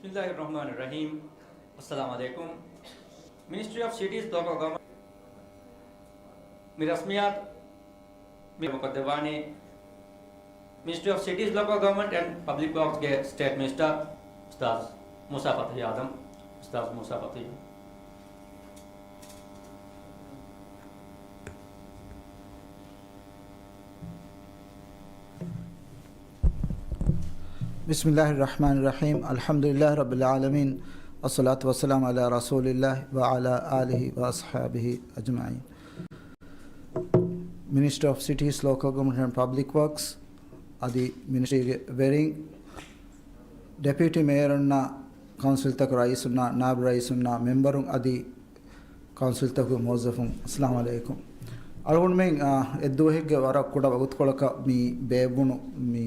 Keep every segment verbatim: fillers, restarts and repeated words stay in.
بسم الله الرحمن الرحيم. السلام عليكم. Ministry of Cities Local Government މި ރަސްމިއްޔާތު މި މުޤައްދަމްވާނީ Ministry of Cities Local Government and Public Works ގެ ސްޓޭޓް މިނިސްޓަރ އުސްތާޛު މޫސާ ފަތުޙީ އާދަމް. އުސްތާޛު މޫސާ ފަތުޙީ. بسم الله الرحمن الرحيم. الحمد لله رب العالمين. والصلاة والسلام على رسول الله وعلى آله وأصحابه أجمعين. Ministry of Cities, Local Government and Public Works އަދި މިނިސްޓްރީގެ ވެރިން، ޑެޕިއުޓީ މޭޔަރުންނާ، ކައުންސިލްތަކުގެ ރައީސުންނާ، ނާއިބު ރައީސުންނާ، މެމްބަރުން އަދި ކައުންސިލްތަކުގެ މުވައްޒަފުން، އައްސަލާމު ޢަލައިކުމް. އަޅުގަނޑުމެން، އާ، އެއްދުވަހެއްގެ ވަރަށް ކުޑަ ވަގުތުކޮޅަކަށް މި ބޭއްވުނު މި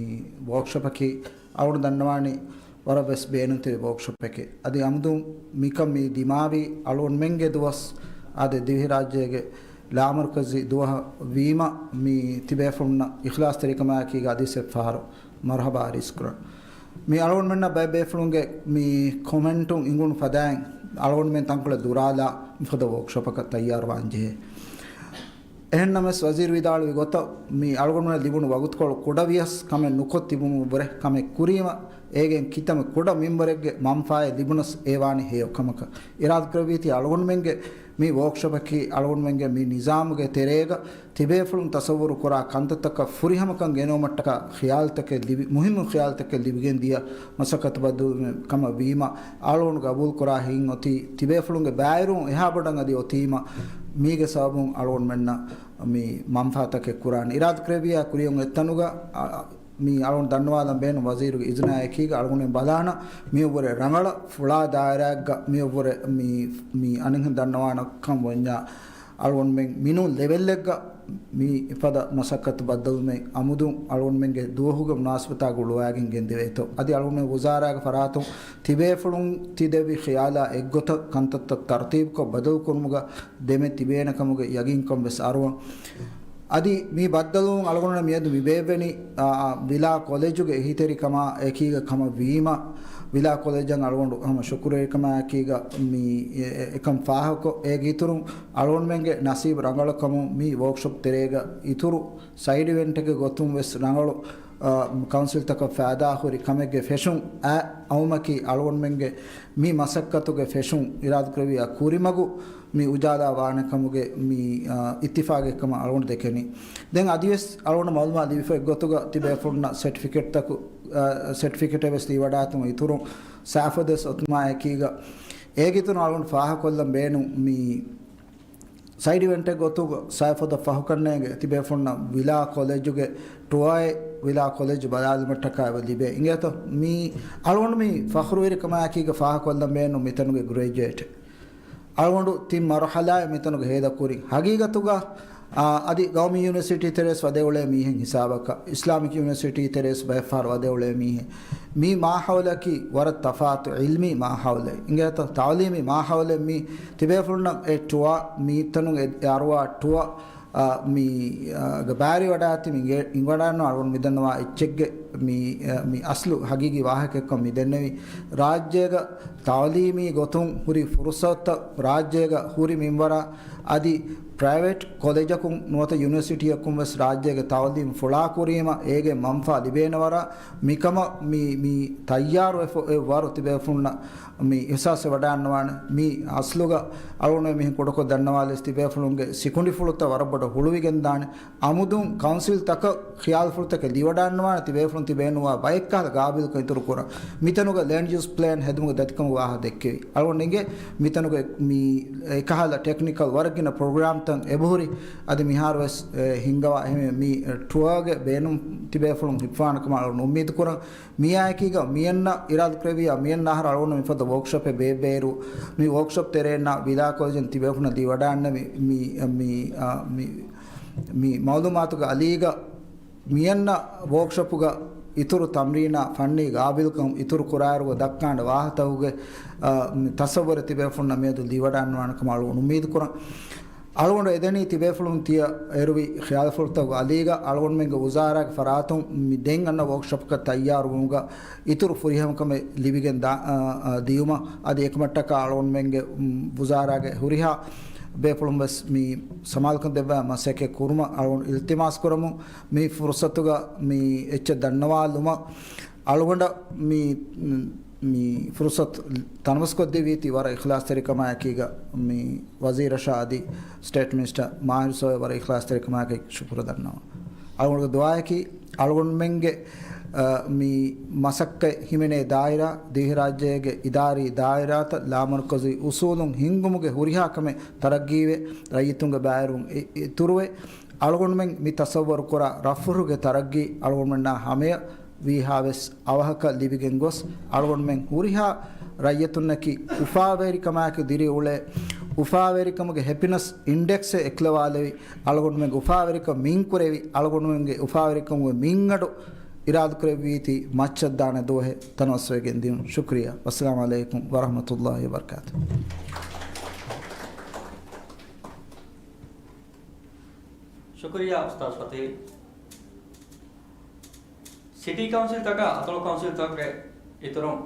ވޯކްޝޮޕަކީ އަޅުގަނޑު ދަންނަވާނީ ވަރަށް ވެސް ބޭނުންތެރި ވޯކްޝޮޕެކޭ. އަދި އަމުދުން މިކަން މި ދިމާވީ އަޅުގަނޑުމެންގެ ދުވަސް އާދެ، ދިވެހިރާއްޖޭގެ ލާމަރުކަޒީ ދުވަހަށް ވީމަ، މި ތިބޭފުޅުންނަށް އިޚްލާޞްތެރިކަމާއެކީގަ އަދިވެސް އެއްފަހަރު މަރުޙަބާ އަރިސްކުރަން. މި އަޅުގަނޑުމެންނަށް ބައެއް ބޭފުޅުންގެ މި ކޮމެންޓުން އިނގުނު ފަދައިން އަޅުގަނޑުމެން ތަންކޮޅެއް ދުރާލާ މިފަދަ ވޯކްޝޮޕަކަށް ތައްޔާރުވާން ޖެހޭ. އެހެންނަމަވެސް، ވަޒީރު ވިދާޅުވި ގޮތަށް، މި އަޅުގަނޑުމެންނަށް ލިބުނު ވަގުތުކޮޅު ކުޑަވިޔަސް، ކަމެއް ނުކޮށް ތިބުމުން ވުރެ ކަމެއް ކުރީމަ، އޭގެން ކިތަންމެ ކުޑަ މިންވަރެއްގެ މަންފާއެއް ލިބުނަސް އޭ ވާނީ ހެޔޮ ކަމަކަށް. އިރާދަކުރެއްވީތީ އަޅުގަނޑުމެންގެ މި ވޯކްޝޮޕަކީ އަޅުގަނޑުމެންގެ މި ނިޒާމުގެ ތެރޭގަ ތިބޭފުޅުން ތަޞައްވުރު ކުރާ ކަންތައްތަކަށް ފުރިހަމަކަން ގެނައުމަށްޓަކާ ޚިޔާލުތަކެއް ލިބި، މުހިއްމު ޚިޔާލުތަކެއް ލިބިގެން ދިޔަ މަސައްކަތު ބައްދަލުވުމެއް ކަމަށް ވީމަ، އަޅުގަނޑު ގަބޫލު ކުރާ ހެއިން އޮތީ ތިބޭފުޅުންގެ ބައިވެރިވުން އެހާ ބޮޑަށް އަދި އޮތީމަ، މީގެ ސަބަބުން އަޅުގަނޑުމެންނަށް މި މަންފާތަކެއް ކުރާނެ. އިރާދަކުރެއްވިއްޔާ ކުރިއަށް އޮތް ތަނުގަ، އަ، މި އަޅުގަނޑު ދަންނަވާލަން ބޭނުން ވަޒީރުގެ އިޒުނާއެކީގަ އަޅުގަނޑުމެން ބަލާނަ މިއޮއްވުރެ ރަނގަޅަށް ފުޅާ ދާއިރާއެއްގަ މިއޮއްވުރެ މި، މި އަނެއްހެން ދަންނަވާނެ ކަން ވަންޏާ އަޅުގަނޑުމެން މިނޫން ލެވެލްއެއްގަ މި އެފަދަ މަސައްކަތު ބައްދަލުމެއް އަމުދުން އަޅުގަނޑުމެންގެ ދުވަހުގެ މުނާސަބަތާ ގުޅުވާގެން ގެންދެވޭތޯ. އަދި އަޅުގަނޑުމެން ވުޒާރާގެ ފަރާތުން ތިބޭފުޅުން ތިދެއްވި ޚިޔާލާ އެއްގޮތަށް ކަންތައްތައް ތަރުތީބުކޮށް ބަދަލުކުރުމުގަ ދެމެ ތިބޭނެ ކަމުގެ ޔަގީންކަން ވެސް އަރުވަން. އަދި މި ބައްދަލުވުން އަޅުގަނޑު މިއަދު މި ބޭއްވެނީ، އާ، ވިލާ ކޮލެޖުގެ އެހީތެރިކަމާ އެކީގަ ކަމަށް ވީމަ، ވިލާ ކޮލެޖަށް އަޅުގަނޑު ހަމަ ޝުކުރުވެރިކަމާއެކީގަ މި އެ، އެ، އެކަން ފާހަގަކޮށް، އޭގެ އިތުރުން އަޅުގަނޑުމެންގެ ނަސީބު ރަނގަޅުކަމުން މި ވޯކްޝޮޕް ތެރޭގަ އިތުރު ސައިޑް އިވެންޓެއްގެ ގޮތުން ވެސް ރަނގަޅު، އާ، ކައުންސިލްތަކަށް ފައިދާހުރި ކަމެއްގެ ފެށުން އައުމަކީ އަޅުގަނޑުމެންގެ މި މަސައްކަތުގެ ފެށުން އިރާދަކުރެއްވިއްޔާ ކުރިމަގު މި އުޖާލާ ވާނެ ކަމުގެ މި، އާ، އިއްތިފާގެއްކަމަށް އަޅުގަނޑު ދެކެނީ. ދެން އަދިވެސް އަޅުގަނޑު މައުލޫމާތު ލިބިފައި ގޮތުގަ ތިބޭފުޅުންނަށް ސެޓްފިކެޓްތަކު، އާ، ސެޓްފިކެޓެއް ވެސް ލިވަޑާތުން އިތުރުން ސައިފަދަސް އޮތުމާއެކީގަ އޭގެ އިތުރުން އަޅުގަނޑު ފާހަގަކޮށްލަން ބޭނުން މި ސައިޑް އިވެންޓެއް ގޮތުގަ ސައިފަދަ ފަހުކަންނޭގެ ތިބޭފުޅުންނަށް ވިލާ ކޮލެޖުގެ ޓުއާއެއް ވިލާ ކޮލެޖު ބަލާލުމަށްޓަކާ އެބަ ލިބޭ. އިނގޭތޯ މީ އަޅުގަނޑު މި ފަޚުރުވެރިކަމާއެކީގަ ފާހަގަކޮށްލަން ބޭނުން މިތަނުގެ ގްރެޖުއޭޓް އަޅުގަނޑު ތިން މަރުޙަލާއެއް މިތަނުގަ ހޭދަކުރިން. ހަގީގަތުގަ، އާ، އަދި ގައުމީ ޔުނިވަރސިޓީ ތެރޭސް ވަދެ އުޅޭ މީހެއް ހިސާބަކަށް، އިސްލާމިކް ޔުނިވަރސިޓީ ތެރޭސް ބައެއްފަހަރު ވަދެ އުޅޭ މީހެއް. މި މާހައުލަކީ ވަރަށް ތަފާތު ޢިލްމީ މާހައުލެއް. އިނގޭތޯ ތަޢުލީމީ މާހައުލެއް މީ ތިބޭފުޅުންނަށް އެ ޓުއާ، މިތަނުން އެ، އެ އަރުވާ ޓުއާ، އާ، މި، އާ، ގަ ބާރިވަޑާތި މި ގެ-، އިނގަނޑާނު އަޅުގަނޑު މިދަންނަވާ އެއްޗެއްގެ މި، އާ، މި އަސްލު ހަގީގީ ވާހަކައެއްކަން މި ދެންނެވި. ރާއްޖޭގަ ތަޢުލީމީ ގޮތުން ހުރި ފުރުޞަތުތައް، ރާއްޖޭގަ ހުރި މިންވަރާ އަދި ޕްރައިވެޓް ކޮލެޖަކުން ނުވަތަ ޔުނިވަރސިޓީއަކުން ވެސް ރާއްޖޭގެ ތަޢުލީމް ފުޅާކުރީމަ، އޭގެ މަންފާ ލިބޭނެ ވަރަށް މިކަމަށް މި، މި ތައްޔާރުވެފަ އެއް ވަރު ތިބޭފުޅުންނަށް މި އިޙްސާސް ވަޑާންނަވާނެ. މި އަސްލުގަ އަޅުގަނޑު މިހެން ކުޑަކޮށް ދަންނަވާލެސް ތިބޭފުޅުންގެ ސިކުނޑިފުޅުތައް ވަރަށް ބޮޑަށް ހުޅުވިގެންދާނެ. އަމުދުން ކައުންސިލްތަކަށް ޚިޔާލުފުޅުތަކެއް ލިވަޑާންނަވާނެ ތިބޭފުޅުން ތިބޭނުވާ ބައެއްކަހަލަ ގާބިލްކަން އިތުރުކުރަން. މިތަނުގަ ލޭންޑް ޔޫސް ޕްލޭން ހެދުމުގެ ދަތިކަމުގެ ވާހަކަ ދެއްކެވި. އަޅުގަނޑު އިނގޭ މިތަނުގެ މި އެކަހަލަ ޓެކްނިކަލް ވަރަށް ގިނަ ޕްރޮގްރާމްތައް އެބަހުރި. އަދި މިހާރު ވެސް، އެ، ހިންގަވާ އެހެން މި ޓުއާގެ ބޭނުން ތިބޭފުޅުން ހިއްޕާނެ ކަމަށް އަޅުގަނޑު އުއްމީދު ކުރަން. މިއާއެކީގަ މިއަންނަ އިރާދަކުރެއްވިއްޔާ މިއަންނަ އަހަރު އަޅުގަނޑު މިފަދަ ވޯކްޝޮޕެއް ބޭއްވޭއިރު، މި ވޯކްޝޮޕް ތެރޭންނާ ވިލާ ކޮލެޖުން ތިބޭފުޅުން ލިވަޑާންނެވި މި، މި، އާ، މި، މި މައުލޫމާތުގެ އަލީގަ މިއަންނަ ވޯކްޝޮޕުގަ އިތުރު ތަމްރީނާ ފަންނީ ގާބިލްކަން އިތުރު ކުރާއިރުގަ ދައްކާނެ ވާހަތަކުގެ، އާ، މި ތަޞައްވުރެއް ތިބޭފުޅުންނަށް މިއަދު ލިވަޑާންވާނެ ކަމަށް އަޅުގަނޑު އުއްމީދު ކުރަން. އަޅުގަނޑު އެދެނީ ތިބޭފުޅުން ތިޔަ އޭރުވި ޚިޔާލުފުޅުތަކުގެ އަލީގަ އަޅުގަނޑުމެންގެ ވުޒާރާގެ ފަރާތުން މި ދެން އަންނަ ވޯކްޝޮޕްގަ ތައްޔާރުވުމުގަ އިތުރު ފުރިހަމަކަމެއް ލިބިގެން ދާ، އާ، އާ، ދިޔުމަށް އަދި އެކަމަށްޓަކާ އަޅުގަނޑުމެންގެ، މް، ވުޒާރާގެ ހުރިހާ ބޭފުޅުން ވެސް މި ސަމާލުކަން ދެއްވާ މަސައްކަތް ކުރުމަށް އަޅުގަނޑު އިލްތިމާސް ކުރަމުން މި ފުރުސަތުގަ މި އެއްޗެއް ދަންނަވާލުމަށް އަޅުގަނޑަށް މި، މި ފުރުސަތު ތަނަވަސްކޮށްދެއްވީތީ ވަރަށް އިޚްލާޞްތެރިކަމާއެކީގަ މި ވަޒީރަށާ އަދި ސްޓޭޓް މިނިސްޓަރ މާހިރު ސޯއަށް ވަރަށް އިޚްލާޞްތެރިކަމާއެކީ ޝުކުރު ދަންނަވަން. އަޅުގަނޑުގެ ދުޢާއަކީ އަޅުގަނޑުމެންގެ، އަ، މި މަސައްކަތް ހިމެނޭ ދާއިރާ، ދިވެހިރާއްޖޭގެ އިދާރީ ދާއިރާތައް ލާމަރުކަޒީ އުސޫލުން ހިންގުމުގެ ހުރިހާ ކަމެއް ތަރައްގީވެ، ރައްޔިތުންގެ ބައިވެރިވުން އި-، އިތުރުވެ، އަޅުގަނޑުމެން މި ތަޞައްވަރު ކުރާ ރަށްފުށުގެ ތަރައްގީ އަޅުގަނޑުމެންނާ ހަމަޔަށް ވީހާވެސް އަވަހަކަށް ލިބިގެން ގޮސް، އަޅުގަނޑުމެން ހުރިހާ ރައްޔިތުންނަކީ އުފާވެރިކަމާއެކު ދިރިއުޅޭ، އުފާވެރިކަމުގެ ހެޕިނަސް އިންޑެކްސެއް އެކުލަވާލެވި، އަޅުގަނޑުމެންގެ އުފާވެރިކަން މިންކުރެވި، އަޅުގަނޑުމެންގެ އުފާވެރިކަމުގެ މިންގަނޑު އިރާދަކުރެއްވީތީ މައްޗަށްދާނެ ދުވަހެއް ތަނަވަސްވެގެން ދިޔުން. ޝުކުރިއްޔާ. ވައްސަލާމު ޢަލައިކުމް ވަރަޙްމަތުﷲި ވަބަރަކާތުހު. ޝުކުރިއްޔާ އުސްތާޛް ފަތުޙީ. ސިޓީ ކައުންސިލްތަކާ އަތޮޅު ކައުންސިލްތަކުގެ އިތުރުން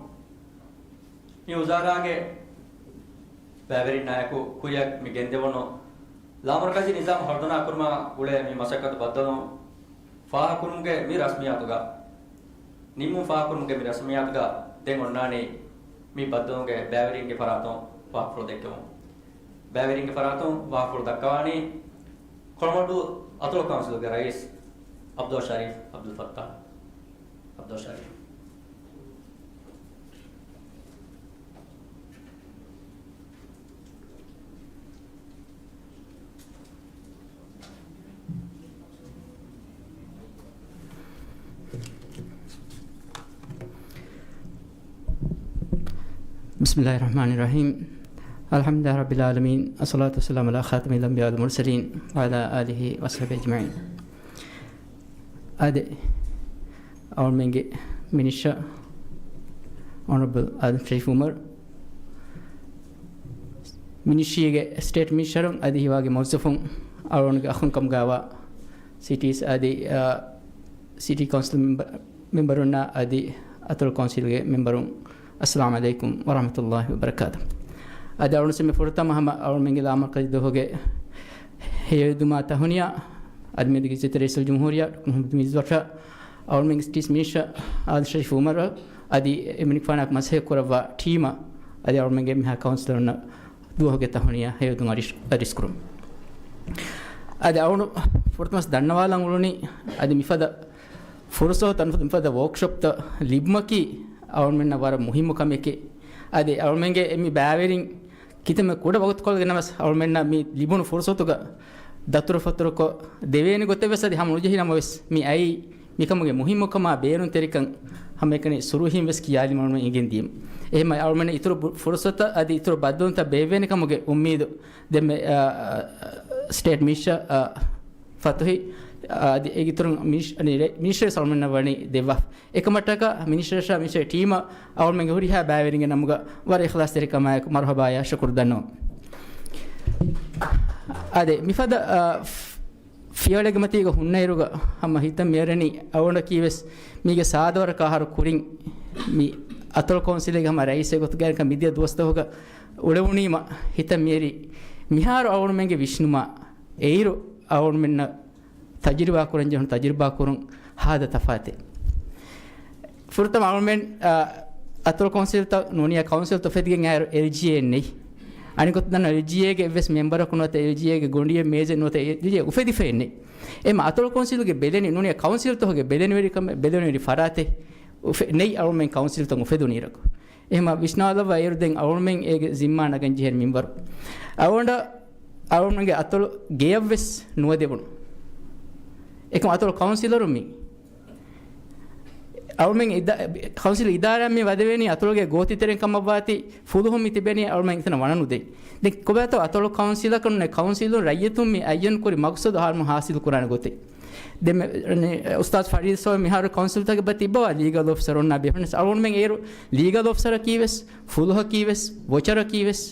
މި ވުޒާރާގެ ބައިވެރިންނާއެކު ކުރިއަށް މި ގެންދެވުނު ލާމަރުކަޒީ ނިޒާމް ހަރުދަނާ ކުރުމާ ގުޅޭ މި މަސައްކަތު ބައްދަލުވުން ފާހަގަކުރުމުގެ މި ރަސްމިއްޔާތުގަ، ނިންމުން ފާހަގަކުރުމުގެ މި ރަސްމިއްޔާތުގަ ދެން އޮންނާނީ މި ބައްދަލުވުމުގެ ބައިވެރިންގެ ފަރާތުން ވާހަކަފުޅު ދެއްކެވުން. ބައިވެރިންގެ ފަރާތުން ވާހަކަފުޅު ދައްކަވާނީ ކޮޅުމަޑު އަތޮޅު ކައުންސިލުގެ ރައީސް ޢަބްދުﷲ ޝަރީފް ޢަބްދުލް ފައްތާޙް. ޢަބްދުﷲ ޝަރީފް. بسم الله الرحمن الرحيم. الحمد لله رب العالمين. الصلاة والسلام على خاتم الأنبياء والمرسلين وعلى آله وصحبه أجمعين. އާދެ، އަޅުމެންގެ މިނިސްޓަރ އޮނަރަބަލް އާދަމް ޝަރީފް އުމަރު، މިނިސްޓްރީގެ ސްޓޭޓް މިނިސްޓަރުން އަދި ހިވާގެ މުވައްޒަފުން، އަޅުގަނޑުގެ އަޚުން ކަމުގައިވާ ސިޓީސް އަދި، އާ، ސިޓީ ކައުންސިލް މެމްބަ-، މެމްބަރުންނާ އަދި އަތޮޅު ކައުންސިލްގެ މެމްބަރުން، އައްސަލާމް ޢަލައިކުމް ވަރަޙްމަތުﷲި ވަބަރަކާތުހު. އަދި އަޅުގަނޑު މި ފުރަތަމަ ހަމަ އަޅުމެންގެ ލާމަރުކަޒީ ދުވަހުގެ ހެޔޮއެދުމާ ތަހުނިޔާ، އަދި މިއަދުގެ އިއްޒަތްތެރި ރައީސުލްޖުމްހޫރިއްޔާ ޑޮކްޓަރ މުޙައްމަދު މިރްޒާ އަޅުމެންގެ ސިޓީސް މިނިސްޓަރ އާދަމް ޝަރީފް އުމަރު އަދި އެމަނިކުފާނާއެކު މަސައްކަތް ކުރައްވާ ޓީމަށް އަދި އަޅުމެންގެ މިހާ ކައުންސިލަރުންނަށް ދުވަހުގެ ތަހުނިޔާ ހެޔޮއެދުން އަރިސް، އަރިސްކުރުން. އަދި އަޅުގަނޑު ފުރަތަމަސް ދަންނަވާލަން އުޅުނީ އަދި މިފަދަ ފުރުސަތު ތަން މިފަދަ ވޯކްޝޮޕްތައް ލިބުމަކީ އަޅުމެންނަށް ވަރަށް މުހިއްމު ކަމެކޭ. އަދި އަޅުމެންގެ މި ބައިވެރިން ކިތަންމެ ކުޑަ ވަގުތުކޮޅެއްގެ ނަމަވެސް އަޅުމެންނަށް މި ލިބުނު ފުރުސަތުގަ ދަތުރުފަތުރުކޮށް ދެވޭނެ ގޮތެއް ވެސް އަދި ހަމަ ނުޖެހި ނަމަވެސް މި އައީ މިކަމުގެ މުހިއްމުކަމާ ބޭނުންތެރިކަން ހަމައެކަނި ސުރުޚީން ވެސް ކިޔާލީމަ އަޅުމެން އެނގެން ދިޔަމު. އެހެންމަ އަޅުމެންނަށް އިތުރު ބު-، ފުރުސަތައް އަދި އިތުރު ބައްދަލުވުންތައް ބޭއްވޭނެ ކަމުގެ އުއްމީދު ދެންމެ، އާ، ސްޓޭޓް މިނިސްޓަރ، އާ، ފަތުޙީ، އާ، އަދި އޭގެ އިތުރުން މިނިސް-، އަނި ރެ-، މިނިސްޓަރ ވެސް އަޅުމެންނަށް ވަނީ ދެއްވާ. އެކަމަށްޓަކާ މިނިސްޓަރަށާ މިނިސްޓަރ ޓީމަށް އަޅުމެންގެ ހުރިހާ ބައިވެރިންގެ ނަމުގަ ވަރަށް އިޚްލާޞްތެރިކަމާއެކު މަރުޙަބާޔާ ޝުކުރު ދަންނަވަން. އާދެ، މިފަދަ، އާ، ފިޔަވަޅެއްގެ މަތީގަ ހުންނައިރުގަ ހަމަ ހިތަށް މިއަރަނީ އަޅުގަނޑަކީ ވެސް މީގެ ސާދަވަރަކަށް އަހަރު ކުރިން މި އަތޮޅު ކައުންސިލެއްގެ ހަމަ ރައީސެއް ގޮތުގައި މިދިޔަ ދުވަސްދުވަހުގަ އުޅެވުނީމަ ހިތަށް މިއެރި މިހާރު އަޅުގަނޑުމެންގެ ވިސްނުމާ އެއިރު އަޅުގަނޑުމެންނަށް ތަޖުރިބާ ކުރަން ޖެހުނު ތަޖުރިބާ ކުރުން ހާދަ ތަފާތެއް. ފުރަތަމަ އަޅުމެން، އަ، އަތޮޅު ކައުންސިލްތައް ނޫނިޔާ ކައުންސިލްތައް އުފެދިގެން އައިރު އެލްޖީއޭ ނެތް. އަނެއް ގޮތަށް ދަންނަ އެލްޖީއޭގެ އެއްވެސް މެމްބަރަކު ނުވަތަ އެލްޖީއޭގެ ގޮނޑިއެއް މޭޒެއް ނުވަތަ އެލްޖީއޭ އުފެދިފައެއް ނެތް. އެމަ އަތޮޅު ކައުންސިލްގެ ބެލެނި ނޫނިޔާ ކައުންސިލްތަކުގެ ބެލެނިވެރިކަމެއް، ބެލެނިވެރި ފަރާތެއް އުފެ-، ނެތް އަޅުމެން ކައުންސިލްތައް އުފެދުނު އިރަކު. އެހެމަ ވިސްނާލައްވާ އޭރު ދެން އަޅުމެން އޭގެ ޒިންމާ ނަގަން ޖެހޭނެ މިންވަރު. އަޅުގަނޑަށް އަޅުމެންގެ އަތޮޅު ގެޔަށްވެސް ނުވަދެވުނު. އެކަމް އަތޮޅު ކައުންސިލަރު މި އަޅުމެން އިދާ-، ކައުންސިލް އިދާރާ މި ވަދެވޭނީ އަތޮޅުގެ ގޯތިތެރެއިން ކަމަށްވާތީ ފުލުހުން މި ތިބެނީ އަޅުމެން އެތަނަށް ވަނަނުދޭ. ދެން ކޮބާތޯ އަތޮޅު ކައުންސިލަކުން ނެ ކައުންސިލުން ރައްޔިތުން މި އައްޔަން ކުރި މަގްސަދު ހާމު ހާސިލް ކުރާނެ ގޮތެއް. ދެން މެ-، އުސްތާޛް ފަރީދު ސޯ މިހާރު ކައުންސިލްތަކެއް ބަ ތިއްބަވާ ލީގަލް އޮފިސަރުންނާ ބެހުނެސް އަޅުގަނޑުމެން އޭރު ލީގަލް އޮފިސަރަކީ ވެސް، ފުލުހަކީ ވެސް، ވޮޗަރަކީ ވެސް،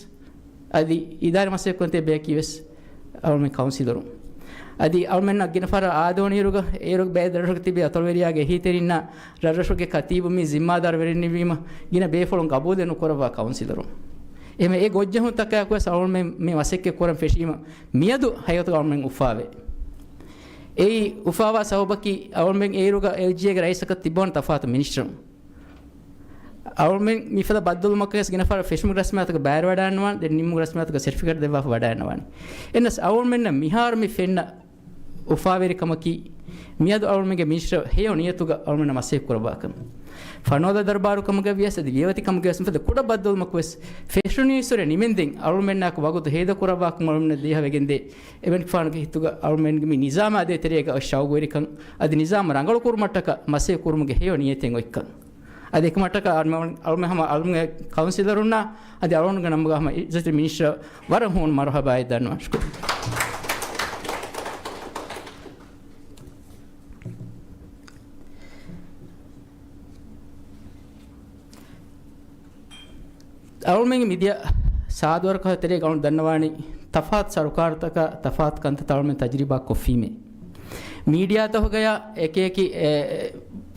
އަދި އިދާރީ މަސައްކަތް ކުރަން ބޭކީ ވެސް އަޅުމެން ކައުންސިލަރުން. އަދި އަޅުމެންނަށް ގިނަ ފަހަރަށް އާދެވުނު އިރުގަ އޭރު ބައެއް ރަށްރަށުގަ ތިބި އަތޮޅުވެރިޔާގެ އެހީތެރިންނާ ރަށްރަށުގެ ކަތީބު މި ޒިންމާދާރުވެރިންނެވީމަ ގިނަ ބޭފުޅުން ގަބޫލެއް ނުކުރައްވާ ކައުންސިލަރުން. އެހެން އެ ގޮށްޖެހުންތަކާއެކުވެސް އަޅުމެން މި މަސައްކަތް ކުރަން ފެށީމަ މިއަދު ހަގީގަތުގަ އަޅުމެން އުފާވޭ. އެއީ އުފާވާ ސަބަބަކީ އަޅުމެން އޭރުގަ އެލްޖީއޭގެ ރައީސަކަށް ތިއްބަވަނަ ތަފާތު މިނިސްޓަރުން. އަޅުމެން މިފަދަ ބައްދަލުވުމަކަށް ވެސް ގިނަ ފަހަރަށް ފެށުމުގެ ރަސްމިއްޔާތުގަ ބައިވެރިވަޑައިގަންނަވާނެ، ދެން ނިންމުމުގެ ރަސްމިއްޔާތުގަ ސެޓްފިކެޓް ދެއްވާފަ ވަޑައިގަންނަވާނެ. އެހެނަސް އަޅުމެންނަށް މިހާރު މި ފެންނަ އުފާވެރިކަމަކީ، މިއަދު އަޅުމެންގެ މިނިސްޓަރ ހެޔޮ ނިޔަތުގަ އަޅުމެންނަށް މަސައްކަތް ކުރައްވާކަން. ފަނޯދަ ދަރުބާރު ކަމުގަ ވިޔަސް، އަދި ވިޔަވަތި ކަމުގަ ވިޔަސް، މިފަދަ ކުޑަ ބައްދަލުވުމަކު ވެސް ފެށުނީއްސުރެ ނިމެންދެން އަޅުމެންނާއެކު ވަގުތު ހޭދަކުރައްވާކަން އަޅުމެންނަށް ދޭހަވެގެންދޭ. އެމަނިކުފާނުގެ ހިތުގަ އަޅުމެންގެ މި ނިޒާމާ ދޭތެރޭގަ ޝައުގުވެރިކަން، އަދި ނިޒާމަށް ރަނގަޅު ކުރުމަށްޓަކަ މަސައްކަތް ކުރުމުގެ ހެޔޮ ނިޔަތެއް އޮތްކަން. އަދި އެކަމަށްޓަކަ އަޅުމެން، އަޅުމެން ހަމަ އަޅުމެންގެ ކައުންސިލަރުންނާ އަދި އަޅުގަނޑުގެ ނަމުގަ ހަމަ އިއްޒަތް މިނިސްޓަރ ވަރަށް ހޫނު މަރުހަބާއެއް ދަންނަވަން. ޝުކުރިއްޔާ. އަޅުމެންގެ މިދިޔަ ސާދަ ވަރަކަށް ތެރޭގަ އަޅުން ދަންނަވާނީ ތަފާތު ސަރުކާރުތަކާ ތަފާތު ކަންތައްތައް އަޅުމެން ތަޖުރިބާ ކޮށްފީމޭ. މީޑިއާތަކުގަޔާ އެކިއެކި، އެ،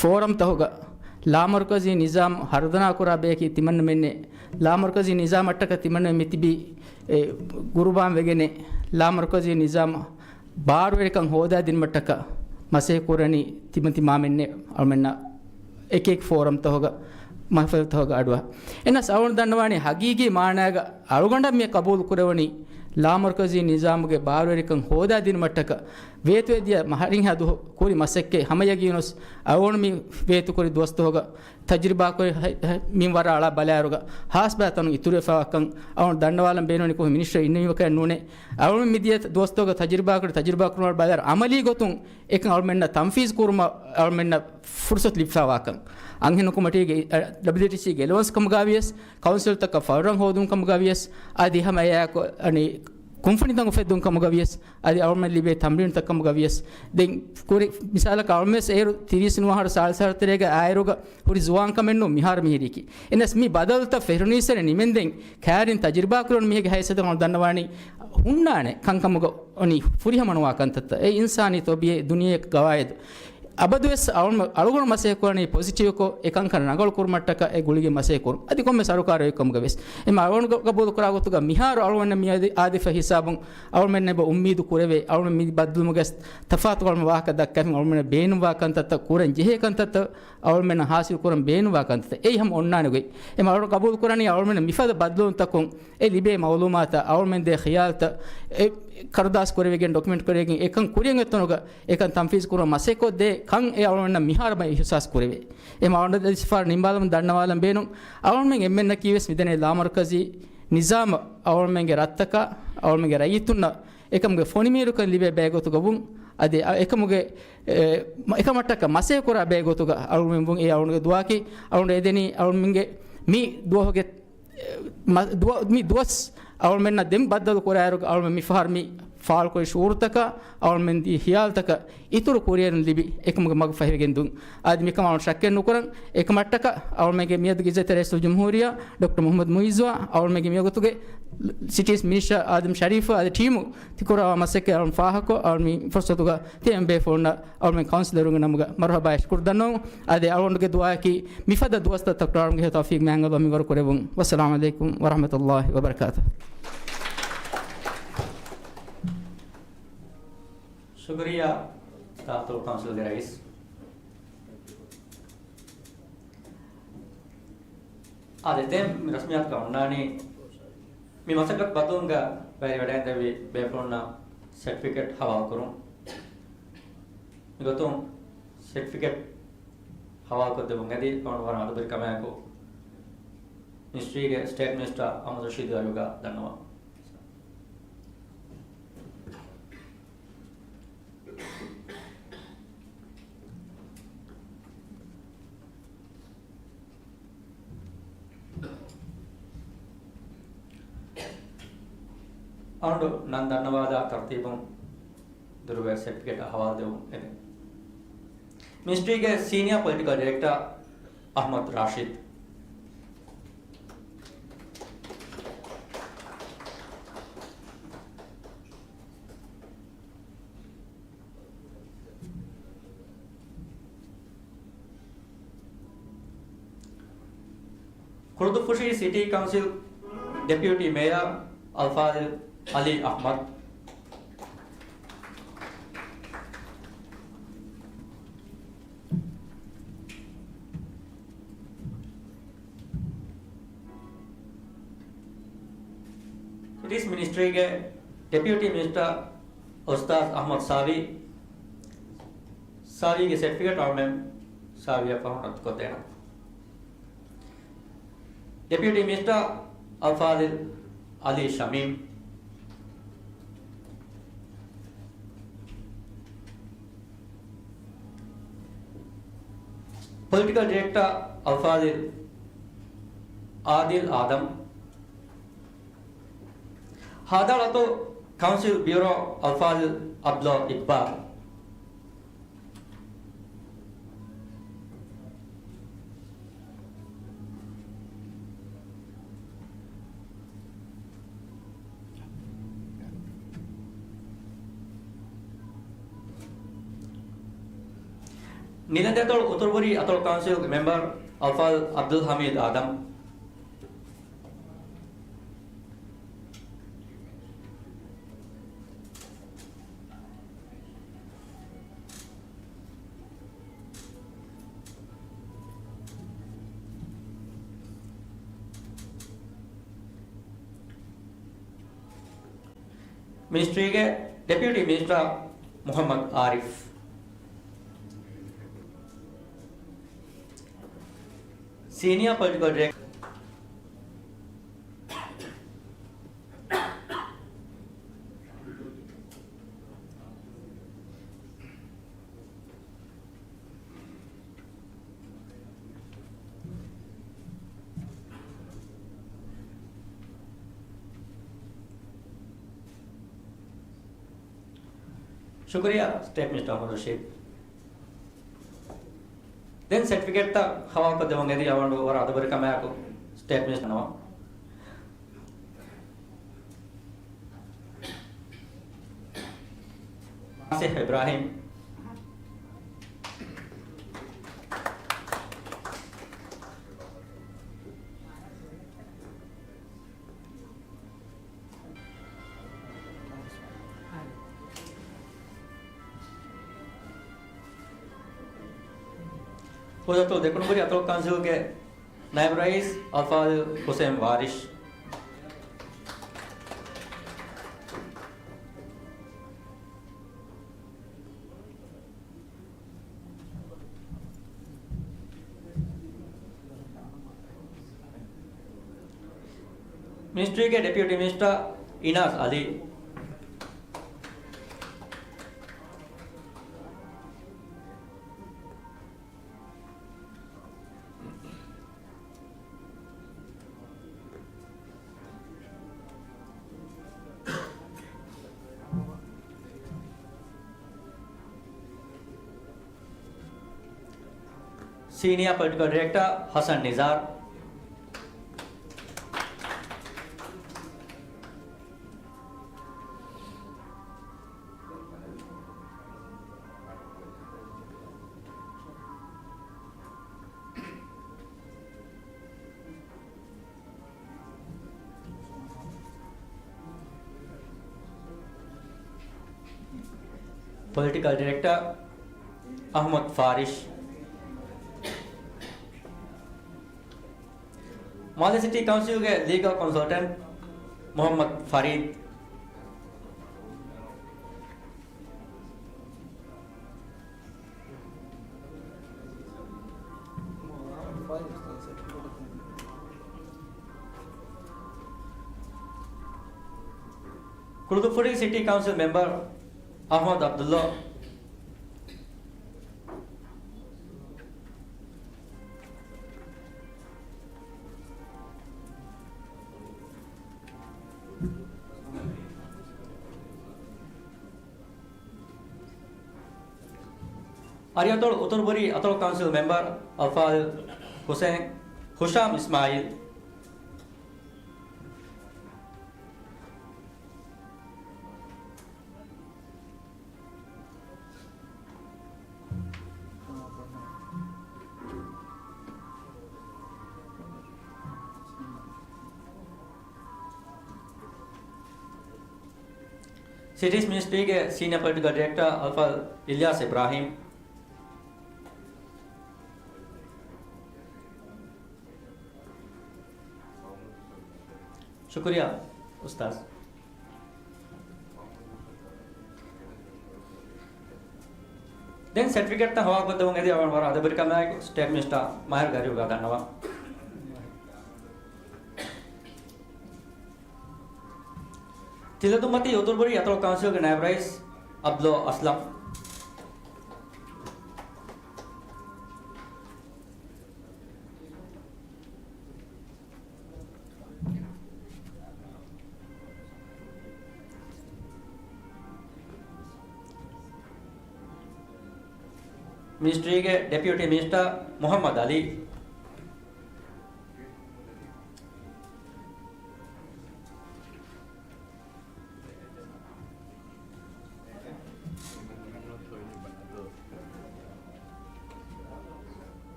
ފޯރަމްތަކުގަ ލާމަރުކަޒީ ނިޒާމް ހަރުދަނާ ކުރާ ބަޔަކީ ތިމަންނަމެންނޭ. ލާމަރުކަޒީ ނިޒާމަށްޓަކަ ތިމަންނަމެން މިތިބީ، އެ، ގުރުބާން ވެގެނޭ. ލާމަރުކަޒީ ނިޒާމް ބާރުވެރިކަން ހޯދާދިނުމަށްޓަކަ މަސައްކަތް ކުރަނީ ތިމަން ތިމާމެންނޭ އަޅުމެންނަށް އެކިއެކި ފޯރަމްތަކުގަ، މަހުފިލްތަކުގަ އަޑުއަހަ. އެހެނަސް އަޅުން ދަންނަވާނީ ހަގީގީ މާނާގަ އަޅުގަނޑަށް މި ޤަބޫލު ކުރެވުނީ ލާމަރުކަޒީ ނިޒާމުގެ ބާރުވެރިކަން ހޯދާދިނުމަށްޓަކަ ވޭތުވެދިޔަ މަހަރިންހާ ދުހު ކުރި މަސައްކަތް ހަމަ ޔަގީނުވެސް އަޅުގަނޑު މި ވޭތުކުރި ދުވަސްތަކުގަ ތަޖުރިބާކުރި ހަ-، ހަ-، މިންވަރާ އަޅާ ބަލާއިރުގަ ހާސް ބައިތަނުން އިތުރުވެފައިވާކަން އަޅުން ދަންނަވާލަން ބޭނުންވަނީ ކޮންމެ މިނިސްޓަރ އިންނެވި ވަކައެއް ނޫނޭ. އަޅުން މިދިޔަ ދުވަސްތަކުގަ ތަޖުރިބާކުރި ތަޖުރިބާކުރުމަށް ބަލާއިރު އަމަލީ ގޮތުން އެކަން އަޅުމެންނަށް ތަންފީޒް ކުރުމަށް އަޅުމެންނަށް ފުރުސަތު ލިބިފައިވާކަން. އަންހެން ކޮމިޓީގެ، އަ، ޑަބްލިއުޑީސީގެ އެލަވަންސް ކަމުގަ ވިޔަސް، ކައުންސިލްތަކަށް ފަރުރަން ހޯދުން ކަމުގަ ވިޔަސް، އަދި ހަމަ އެއާއެކު އަނި ކުންފުނިތައް އުފެއްދުން ކަމުގަ ވިޔަސް، އަދި އަޅުމެން ލިބޭ ތަމްރީނުތައް ކަމުގަ ވިޔަސް، ދެން ކުރި މިސާލަކަށް އަޅުމެންވެސް އޭރު ތިރީސް ނުވަ އަހަރު ސާޅީސް އަހަރު ތެރޭގަ އާއިރުގަ ހުރި ޒުވާން ކަމެއް ނޫން މިހާރު މިހިރީކީ. އެހެނަސް މި ބަދަލުތައް ފެށުނީއްސުރެ ނިމެންދެން ކައިރިން ތަޖުރިބާ ކުރެވުނު މީހެއްގެ ހައިސިއްޔަތުން އަޅުން ދަންނަވާނީ ހުންނާނެ ކަންކަމުގަ އޮނި ފުރިހަމަނުވާ ކަންތައްތައް. އެ އިންސާނީ ތަބީޢީ ދުނިޔެ ގަވާއިދު. އަބަދުވެސް އަޅުގަނޑު، އަޅުގަނޑު މަސައްކަތް ކުރަނީ ޕޮޒިޓިވްކޮށް، އެ ކަންކަން ރަނގަޅު ކުރުމަށްޓަކަ އެ ގުޅިގެން މަސައްކަތް ކުރުން. އަދި ކޮންމެ ސަރުކާރެއް ކަމުގަ ވެސް. އެމަ އަޅުގަނޑު ގަ-، ގަބޫލު ކުރާ ގޮތުގަ މިހާރު އަޅުގަނޑަށް މި އަދި، އާދިފަ ހިސާބުން އަޅުމެންނަށް އެބަ އުއްމީދު ކުރެވޭ. އަޅުމެން މި ބައްދަލުވުމުގެ ތަފާތު އަޅުމެން ވާހަކަ ދައްކައިފިން އަޅުމެންނަށް ބޭނުންވާ ކަންތައްތައް ކުރަން ޖެހޭ ކަންތައްތައް އަޅުމެންނަށް ހާސިލް ކުރަން ބޭނުންވާ ކަންތައްތައް. އެއީ ހަމަ އޮންނާނެ ގޮތް. އެމަ އަޅުގަނޑު ގަބޫލު ކުރަނީ އަޅުމެންނަށް މިފަދަ ބައްދަލުވުންތަކުން އެ ލިބޭ މައުލޫމާތަށް އަޅުމެން ދޭ ޚިޔާލުތައް އެ ކަރުދާސް ކުރެވިގެން ޑޮކިއުމެންޓް ކުރެވިގެން އެކަން ކުރިއަށް އޮތްތަނުގަ އެކަން ތަންފީޒް ކުރުމަށް މަސައްކަތް ކޮށްދޭ ކަން އެ އަޅުމެންނަށް މިހާރު މަ އިހުސާސް ކުރެވޭ. އެ މަ އަޅުގަނޑު ދެ ސިފާރު ނިންމާލަމުން ދަންނަވާލަން ބޭނުން. އަޅުމެން އެންމެންނަކީ ވެސް މިދެނޭ ލާމަރުކަޒީ ނިޒާމަށް އަޅުމެންގެ ރަށްތަކަށް އަޅުމެންގެ ރައްޔިތުންނަށް އެކަމުގެ ފޮނިމީރުކަން ލިބޭ ބައެއް ގޮތުގަ ވުން. އަދި އަ-، އެކަމުގެ، އެ، މަ-، އެކަމަށްޓަކަ މަސައްކަތް ކުރާ ބައެއް ގޮތުގަ އަޅުމެން ވުން. އެ އަޅުގަނޑުގެ ދުޢާއަކީ އަޅުގަނޑު އެދެނީ އަޅުމެންގެ މި ދުވަހުގެ މަ-، ދުވަ-، މި ދުވަސް އަޅުމެންނަށް ދެން ބައްދަލު ކުރާއިރު، އަޅުމެން މި ފަހަރު މި ފާޅުކުރި ޝުޢޫރުތަކަށް، އަޅުމެން ދީ ޚިޔާލުތަކަށް އިތުރު ކުރިއެރުން ލިބި، އެކަމުގެ މަގު ފަހިވެގެން ދުން. އަދި މިކަމަށް އަޅުން ޝައްކެއް ނުކުރަން. އެކަމަށްޓަކަ އަޅުމެންގެ މިއަދު އިއްޒަތްތެރި ރައީސުލްޖުމްހޫރިއްޔާ ޑޮކްޓަރ މުޙައްމަދު މުޢިއްޒުއާ، އަޅުމެންގެ މިވަގުތުގެ ސިޓީސް މިނިސްޓަރ އާދަމް ޝަރީފް އަދި ޓީމު ތި ކުރައްވާ މަސައްކަތް އަޅުން ފާހަގަކޮށް، އަޅުން މި ފުރުސަތުގަ ތިޔަ ބޭފުޅުންނަށް އަޅުމެން ކައުންސިލަރުންގެ ނަމުގަ މަރުޙަބާ ޝުކުރު ދަންނަވަން. އަދި އަޅުގަނޑުގެ ދުޢާއަކީ މިފަދަ ދުވަސްތައް ތަކުރާރުގެ ހެޔޮ ތައުފީޤް މާތް ﷲ މިވަރު ކުރެއްވުން. ވައްސަލާމު ޢަލައިކުމް ވަރަޙްމަތުﷲ ވަބަރަކާތުހު. ޝުކުރިއްޔާ ދާއިރާތު ކައުންސިލްގެ ރައީސް. އާދެ، ދެން މި ރަސްމިއްޔާތުގަ އޮންނާނީ މި މަސައްކަތް ބަދަލުވުމުގަ ބައިވެރިވަޑައިގެންދެވި ބޭފުޅުންނަށް ސެޓްފިކެޓް ހަވާލުކުރުން. މިގޮތުން ސެޓްފިކެޓް ހަވާލުކޮށްދެއްވުން އެދި އަޅުގަނޑު ވަރަށް އަދަބުވެރިކަމާއެކު މިނިސްޓްރީގެ ސްޓޭޓް މިނިސްޓަރ އަޙްމަދު ރަޝީދު އަލީގެ އަޑުގަ ދަންނަވަން. އަޅުގަނޑު ނަން ދަންނަވާލާ ތަރުތީބުން ދުރުވެ ސެޓްފިކެޓް ހަވާލުދެއްވުން އެދެން. މިނިސްޓްރީގެ ސީނިއާ ޕޮލިޓިކަލް ޑިރެކްޓަރ އަޙްމަދު ރާޝިދު. ކުޅުދުއްފުށި ސިޓީ ކައުންސިލް ޑެޕިއުޓީ މޭޔަރ އަލްފާޟިލް އަލީ އަޙްމަދު. ސިޓީސް މިނިސްޓްރީގެ ޑެޕިއުޓީ މިނިސްޓަރ އުސްތާޛް އަޙްމަދު ސާވީ، ސާވީގެ ސެޓްފިކެޓް އަޅުމެން ސާވީއަށް ފަހުން ރައްދުކޮށްދޭނަން. ޑެޕިއުޓީ މިނިސްޓަރ އަލްފާޟިލް އަލީ ޝަމީމް. ޕޮލިޓިކަލް ޑިރެކްޓަރ އަލްފާޟިލް އާދިލް އާދަމް. ހދ އަތޮޅު ކައުންސިލް ބިއުރޯ އަލްފާޟިލް ޢަބްދުﷲ އިޤްބާލް. ނިލަނދި އަތޮޅު އުތުރުބުރީ އަތޮޅު ކައުންސިލްގެ މެމްބަރު އަލްފާޟިލް ޢަބްދުލް ޙަމީދު އާދަމް. މިނިސްޓްރީގެ ޑެޕިއުޓީ މިނިސްޓަރ މުޙައްމަދު އާރިފް. ސީނިއާ ޕޮލިޓިކަލް ޑިރެކްޓަރ. ޝުކުރިއްޔާ ސްޓޭޓް މިނިސްޓަރ އަޙްމަދު ރަޝީދު. ދެން ސެޓްފިކެޓްތައް ހަވާލުކޮށްދެމުން އެދި އަޅުގަނޑު ވަރަށް އަދަބުވެރިކަމާއެކު ސްޓޭޓް މިނިސްޓަރ ނަމަ. ނާސިހް އިބްރާހީމް. ހުދަތު ދެކުނުބުރި އަތޮޅު ކައުންސިލްގެ ނައިބު ރައީސް އަލްފާޟިލް ޙުސައިން ވާރިޝް. މިނިސްޓްރީގެ ޑެޕިއުޓީ މިނިސްޓަރ އިނާސް އަލީ. ސީނިއާ ޕޮލިޓިކަލް ޑިރެކްޓަރ ހަސަން ނިޒާރު. ޕޮލިޓިކަލް ޑިރެކްޓަރ އަޙްމަދު ފާރިޝް. މާލެ ސިޓީ ކައުންސިލްގެ ލީގަލް ކޮންސަލްޓަންޓް މުޙައްމަދު ފަރީދު. ކުޅުދުއްފުށި ސިޓީ ކައުންސިލް މެމްބަރު އަޙްމަދު ޢަބްދުﷲ. އަރިއަތޮޅު އުތުރުބުރީ އަތޮޅު ކައުންސިލް މެމްބަރު އަލްފާޟިލް ޙުސައިން ހުޝާމް އިސްމާޢީލް. ސިޓީސް މިނިސްޓްރީގެ ސީނިއަރ ޕޮލިޓިކަލް ޑިރެކްޓަރ އަލްފާޟިލް އިލްޔާސް އިބްރާހީމް. ޝުކުރިއްޔާ އުސްތާޛް. ދެން ސެޓްފިކެޓްތައް ހަވާލުކޮށްދެމުން އެދި އަވަން ވަރަށް އަދަބުވެރިކަމާއެކު ސްޓޭޓް މިނިސްޓަރ މާހިރު ގަރިއުގަ ދަންނަވަން. ތިލަދުންމަތީ އުތުރުބުރީ އަތޮޅު ކައުންސިލްގެ ނާއިބް ރައީސް އަބްދުﷲ އަސްލަމް. މިނިސްޓްރީގެ ޑެޕިއުޓީ މިނިސްޓަރ މުޙައްމަދު ޢަލީ.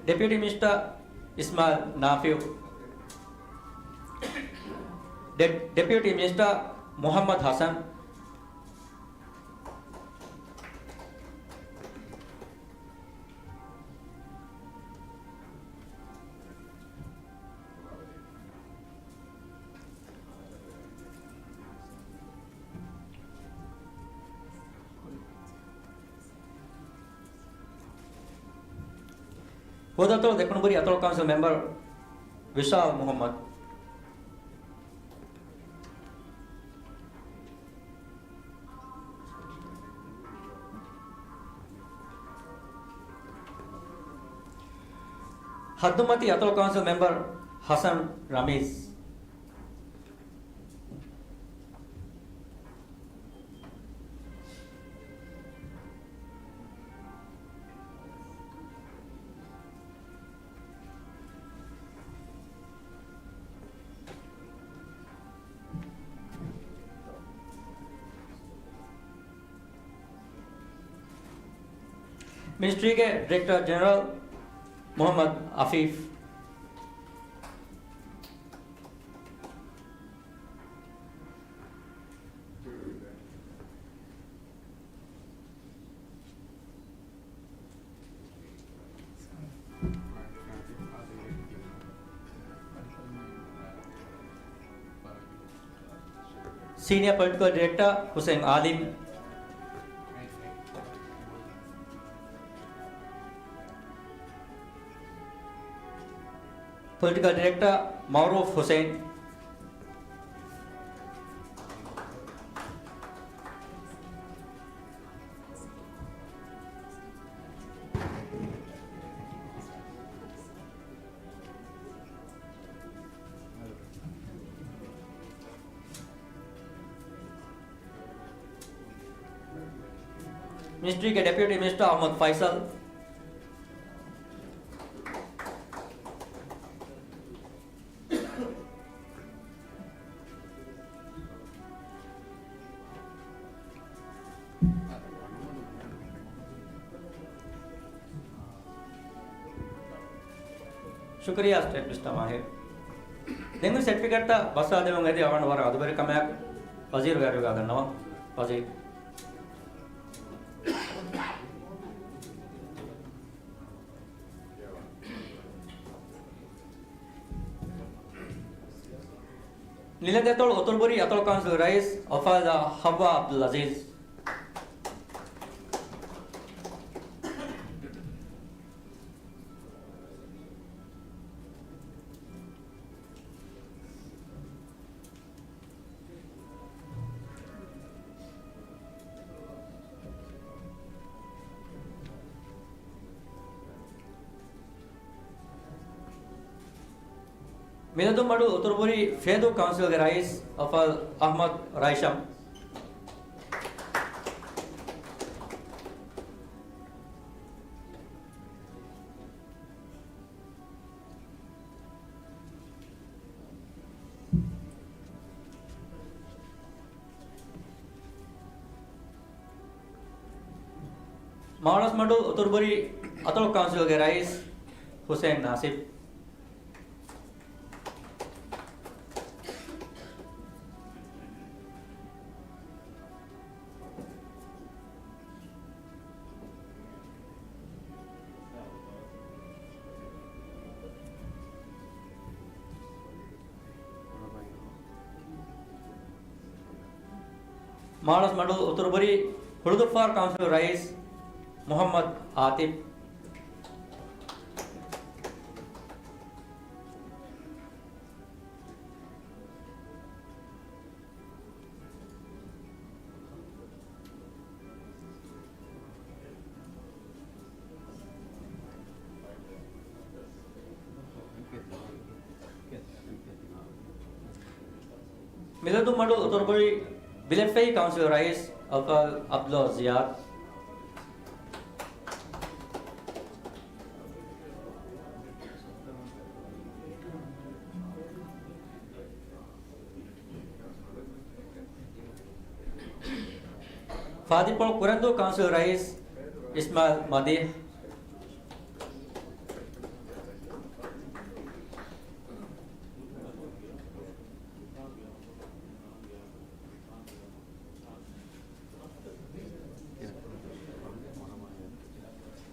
ޑެޕިއުޓީ މިނިސްޓަރ އިސްމާޢީލް ނާފިޢު. ޑެ-، ޑެޕިއުޓީ މިނިސްޓަރ މުޙައްމަދު ޙަސަން. ހުވަދުއަތޮޅު ދެކުނުބުރީ އަތޮޅު ކައުންސިލް މެމްބަރު ވިޝާލް މުޙައްމަދު. ހައްދުމަތީ އަތޮޅު ކައުންސިލް މެމްބަރު ޙަސަން ރަމީޒް. މިނިސްޓްރީގެ ޑިރެކްޓަރ ޖެނެރަލް މުޙައްމަދު އަފީފް. ސީނިއަރ ޕޮލިޓިކަލް ޑިރެކްޓަރ ހުސެން އާލިމް. ޕޮލިޓިކަލް ޑިރެކްޓަރ މައުރޫފް ހުސެން. މިނިސްޓްރީގެ ޑެޕިއުޓީ މިނިސްޓަރ އަޙްމަދު ފައިސަލް. ޝުކުރިއްޔާ ސްޓޭޓް މިނިސްޓަރ މާހިރު. ދެން ސެޓްފިކެޓްތައް ބަސްއާދެމުން އެދި އަވަން ވަރަށް އަދުބެރިކަމާއެކު ވަޒީރު ގަރިއުގަ ދަންނަވަން. ވަޒީރު. ނިލަދެތޮޅު އުތުރުބުރީ އަތޮޅު ކައުންސިލް ރައީސް އަލްފާޟިލާ ޙައްވާ ޢަބްދުލް ޢަޒީޒް. މިލަދުންމަޑު އުތުރުބުރީ ފޭދޫ ކައުންސިލްގެ ރައީސް އަލްފާޟިލް އަޙްމަދު ރައިޝަމް. މާޅޮސްމަޑު އުތުރުބުރީ އަތޮޅު ކައުންސިލްގެ ރައީސް ހުސެން ނާސިބް. މާޅޮސް މަޑު އުތުރުބުރީ ހުޅުދުއްފާރު ކައުންސިލް ރައީސް މުޙައްމަދު އާތިފް. މިލަދުންމަޑު އުތުރުބުރީ ބިލެއްފައި ކައުންސިލް ރައީސް އަލްފާޟިލް އަބްދުﷲ ޒިޔާދް. ފާދިޕޮޅު ކުރެންދޫ ކައުންސިލް ރައީސް އިސްމާއިލް މަދީޙް.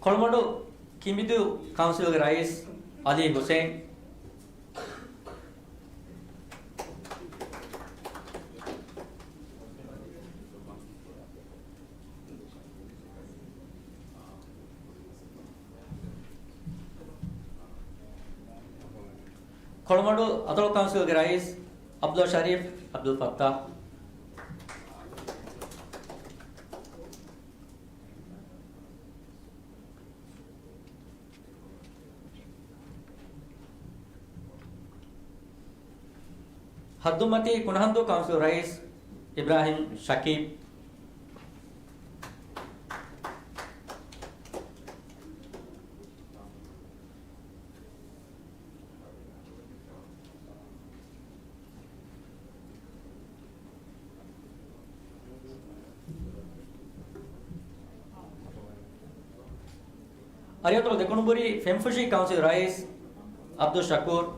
ކޮޅުމަޑު ކިނބިދޫ ކައުންސިލްގެ ރައީސް އަލީ ހުސެން. ކޮޅުމަޑު އަތޮޅު ކައުންސިލްގެ ރައީސް އަބްދުﷲ ޝަރީފް އަބްދުލް ފައްތާޙް. ހައްދުމަތީ ކުނަހަންދޫ ކައުންސިލް ރައީސް އިބްރާހިމް ޝަކީބް. އަރިއަތޮޅު ދެކުނުބުރީ ފެންފުށީ ކައުންސިލް ރައީސް އަބްދުއްޝަކޫރް.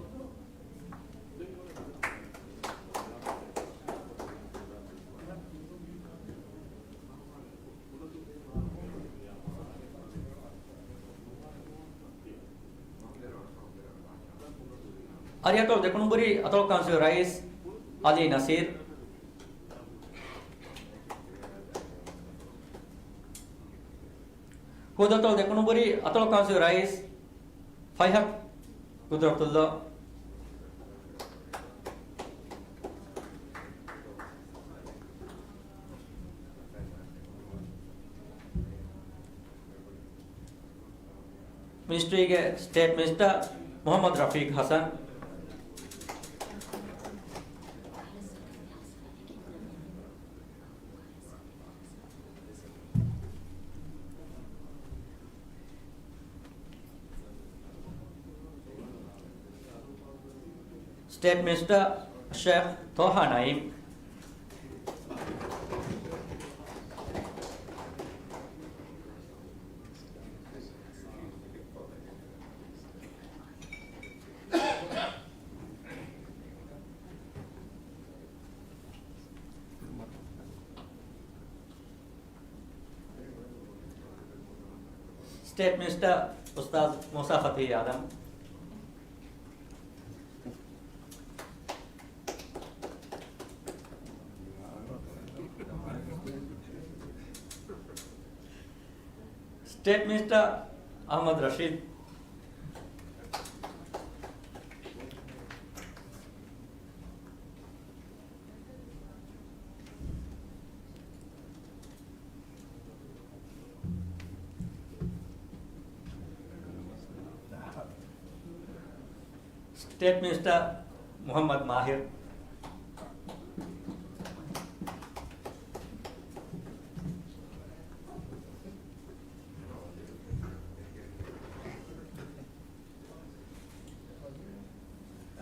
އަރިއަތޮޅު ދެކުނުބުރީ އަތޮޅު ކައުންސިލް ރައީސް އަލީ ނަސީރް. ހުވަދުއަތޮޅު ދެކުނުބުރީ އަތޮޅު ކައުންސިލް ރައީސް ފައިހަތް ގުދުރަތުﷲ. މިނިސްޓްރީގެ ސްޓޭޓް މިނިސްޓަރ މުޙައްމަދު ރަފީޤް ޙަސަން. ސްޓޭޓް މިނިސްޓަރ ޝޭޚް ޠާހާ ނައީމް. ސްޓޭޓް މިނިސްޓަރ އުސްތާޛު މޫސާ ފަތުޙީ އާދަމް. ސްޓޭޓް މިނިސްޓަރ އަޙްމަދު ރަޝީދު. ސްޓޭޓް މިނިސްޓަރ މުޙައްމަދު މާހިރު.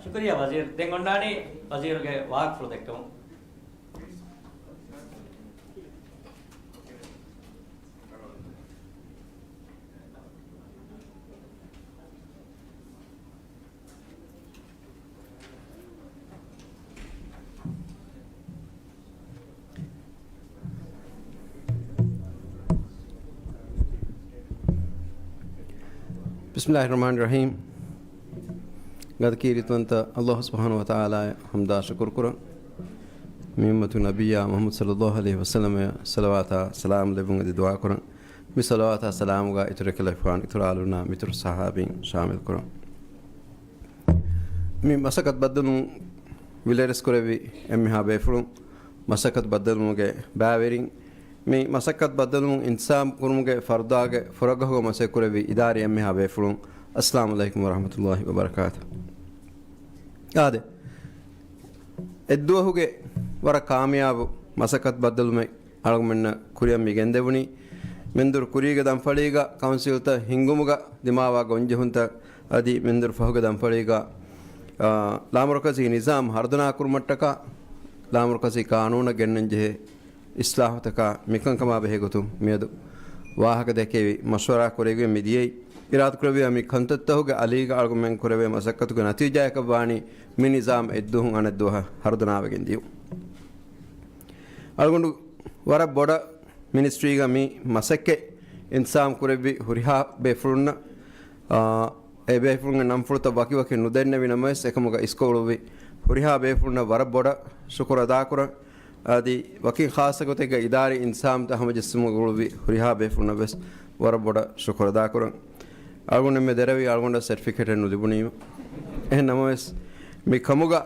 ޝުކުރިއްޔާ ވަޒީރު. ދެން އޮންނާނީ ވަޒީރުގެ ވާހަކަފުޅު ދެއްކަމުން. بسم الله الرحمن الرحيم. ގަދަ ކީރިތިވަންތަ ﷲ ސުބްޙާނަހޫ ވަތަޢާލާއަށް ޙަމްދާ ޝުކުރު ކުރަން. މި އުއްމަތު ނަބިއްޔާ މުޙައްމަދު ޞައްލައްލާހު ޢަލައިހި ވަސައްލަމަށް ޞަލަވާތާ ސަލާމް ލެއްވުން އަދި ދުޢާ ކުރަން. މި ޞަލަވާތާ ސަލާމުގަ އިތުރަށް ކަލޭފާން އިތުރު އާލުންނާ މިތުރު ޞަޙާބީން ޝާމިލް ކުރަން. މި މަސައްކަތް ބައްދަލުވުން ވިލަރެސް ކުރެއްވި އެންމެހާ ބޭފުޅުން، މަސައްކަތް ބައްދަލުވުމުގެ ބައިވެރިން، މި މަސައްކަތް ބައްދަލުވުން އިންތިޒާމް ކުރުމުގެ ފަރުދާގެ ފުރަގަހުގަ މަސައްކަތް ކުރެއްވި އިދާރީ އެންމެހާ ބޭފުޅުން، އައްސަލާމު ޢަލައިކުމް ވަރަޙްމަތުﷲ ވަބަރަކާތު. އާދެ، އެއްދުވަހުގެ ވަރަށް ކާމިޔާބު މަސައްކަތް ބައްދަލުމެއް އަޅުގަނޑުމެންނަށް ކުރިއަށް މި ގެންދެވުނީ. މެންދުރު ކުރީގެ ދަންފަޅީގަ ކައުންސިލްތައް ހިންގުމުގަ ދިމާވާ ގޮންޖެހުންތައް އަދި މެންދުރު ފަހުގެ ދަންފަޅީގަ، އާ، ލާމަރުކަޒީ ނިޒާމް ހަރުދަނާ ކުރުމަށްޓަކާ ލާމަރުކަޒީ ޤާނޫނަށް ގެންނަން ޖެހޭ އިސްލާހުތަކާ މިކަންކަމާ ބެހޭ ގޮތުން މިއަދު ވާހަކަ ދެކެވި މަޝްވަރާ ކުރެވިގެން މި ދިޔައީ. އިރާދަ ކުރެއްވިޔާ މި ކަންތައްތަކުގެ އަލީގަ އަޅުގަނޑުމެން ކުރެވޭ މަސައްކަތުގެ ނަތީޖާއަކަށް ވާނީ މި ނިޒާމް އެއްދުވަހުން އަނެއްދުވަހަށް ހަރުދަނާވެގެން ދިޔުން. އަޅުގަނޑު ވަރަށް ބޮޑަށް މިނިސްޓްރީގަ މި މަސައްކަތް އިންތިޒާމް ކުރެއްވި ހުރިހާ ބޭފުޅުންނަށް، އާ، އެ ބޭފުޅުންގެ ނަންފުޅުތައް ވަކިވަކި ނުދެންނެވި ނަމަވެސް، އެކަމުގަ އިސްކޮޅުވި ހުރިހާ ބޭފުޅުންނަށް ވަރަށް ބޮޑަށް ޝުކުރު އަދާކުރަން. އަދި ވަކިން ޚާއްޞަ ގޮތެއްގަ އިދާރީ އިންތިޒާމްތައް ހަމަޖެއްސުމުގަ ގުޅުއްވި ހުރިހާ ބޭފުޅުންނަށް ވެސް ވަރަށް ބޮޑަށް ޝުކުރު އަދާކުރަން. އަޅުގަނޑު އެންމެ ދެރަވީ އަޅުގަނޑަށް ސެޓްފިކެޓެއް ނުލިބުނީމަ. އެހެން ނަމަވެސް، މި ކަމުގަ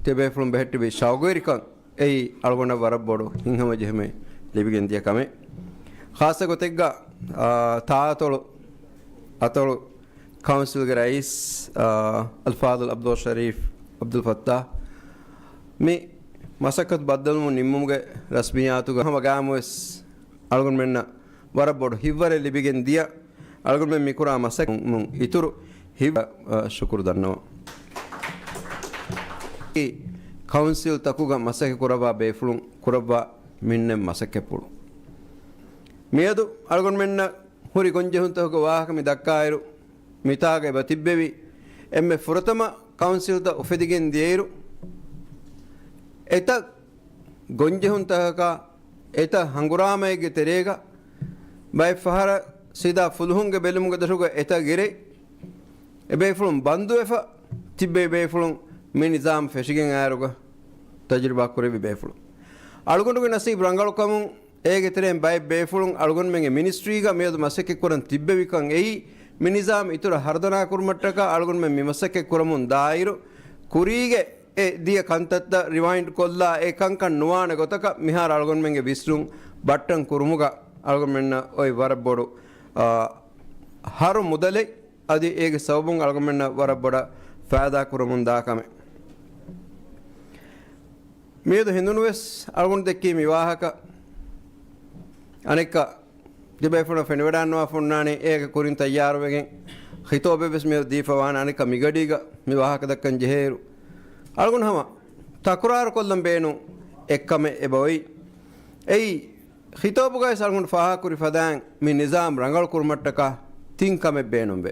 ތިޔަބޭފުޅުން ބެހެއްޓިވި ޝައުގުވެރިކަން އެއީ އަޅުގަނޑަށް ވަރަށް ބޮޑު ހިތްހަމަޖެހުމެއް ލިބިގެން ދިޔަ ކަމެއް. ޚާއްޞަ ގޮތެއްގަ، އާ، ތާއަތޮޅު، އަތޮޅު ކައުންސިލްގެ ރައީސް، އާ، އަލްފާޟިލް ޢަބްދުﷲ ޝަރީފް ޢަބްދުލް ފައްތާޙް މި މަސައްކަތު ބައްދަލުވުން ނިންމުމުގެ ރަސްމިއްޔާތުގަ ހަމަ ގާމުވެސް އަޅުގަނޑުމެންނަށް ވަރަށް ބޮޑު ހިތްވަރެއް ލިބިގެން ދިޔަ އަޅުގަނޑުމެން މިކުރާ މަސައްކަތުން އިތުރު ހިތްވަރަށް ޝުކުރު ދަންނަވަން. އެ ކައުންސިލްތަކުގަ މަސައްކަތް ކުރައްވާ ބޭފުޅުން ކުރައްވާ މިންނެ މަސައްކަތްޕުޅު. މިއަދު އަޅުގަނޑުމެންނަށް ހުރި ގޮންޖެހުންތަކުގެ ވާހަކަ މި ދައްކާއިރު، މިތާގަ އެބަ ތިއްބެވި އެންމެ ފުރަތަމަ ކައުންސިލްތައް އުފެދިގެން ދިޔައިރު، އެތައް ގޮންޖެހުންތަކަކާ އެތައް ހަނގުރާމައެއްގެ ތެރޭގަ ބައެއް ފަހަރަށް ސީދާ ފުލުހުންގެ ބެލުމުގެ ދޮށުގަ އެތައް ގެރެއް އެބޭފުޅުން ބަންދުވެފަ ތިއްބެވި ބޭފުޅުން މި ނިޒާމް ފެށިގެން އައިރުގަ ތަޖުރިބާ ކުރެއްވި ބޭފުޅުން. އަޅުގަނޑުގެ ނަސީބު ރަނގަޅުކަމުން އޭގެ ތެރެއިން ބައެއް ބޭފުޅުން އަޅުގަނޑުމެންގެ މިނިސްޓްރީގަ މިއަދު މަސައްކަތް ކުރަން ތިއްބެވިކަން އެއީ، މި ނިޒާމް އިތުރަށް ހަރުދަނާ ކުރުމަށްޓަކާ އަޅުގަނޑުމެން މި މަސައްކަތް ކުރަމުން ދާއިރު، ކުރީގެ އެ ދިޔަ ކަންތައްތައް ރިވައިންޑް ކޮށްލާ، އެ ކަންކަން ނުވާނެ ގޮތަކަށް މިހާރު އަޅުގަނޑުމެންގެ ވިސްނުން ބައްޓަން ކުރުމުގަ އަޅުގަނޑުމެންނަށް އޮތް ވަރަށް ބޮޑު، އާ، ހަރު މުދަލެއް އަދި އޭގެ ސަބަބުން އަޅުގަނޑުމެންނަށް ވަރަށް ބޮޑަށް ފައިދާ ކުރަމުން ދާ ކަމެއް. މިއަދު ހިނދުނުވެސް އަޅުގަނޑު ދެއްކީ މި ވާހަކަ. އަނެއްކާ ތިބޭފުޅުން ފެނިވަޑާންނަވާފަ އޮންނާނެ، އޭގެ ކުރިން ތައްޔާރުވެގެން ޚިޠާބެއް ވެސް މިއަދު ދީފަ ވާނެ. އަނެއްކާ މިގަޑީގަ މި ވާހަކަ ދައްކަން ޖެހޭއިރު، އަޅުގަނޑު ހަމަ ތަކުރާރު ކޮށްލަން ބޭނުން އެއްކަމެއް އެބައޮތް. އެއީ، ޚިޠާބުގައި އަޅުގަނޑު ފާހަގަކުރި ފަދައިން މި ނިޒާމް ރަނގަޅު ކުރުމަށްޓަކާ ތިން ކަމެއް ބޭނުންވޭ.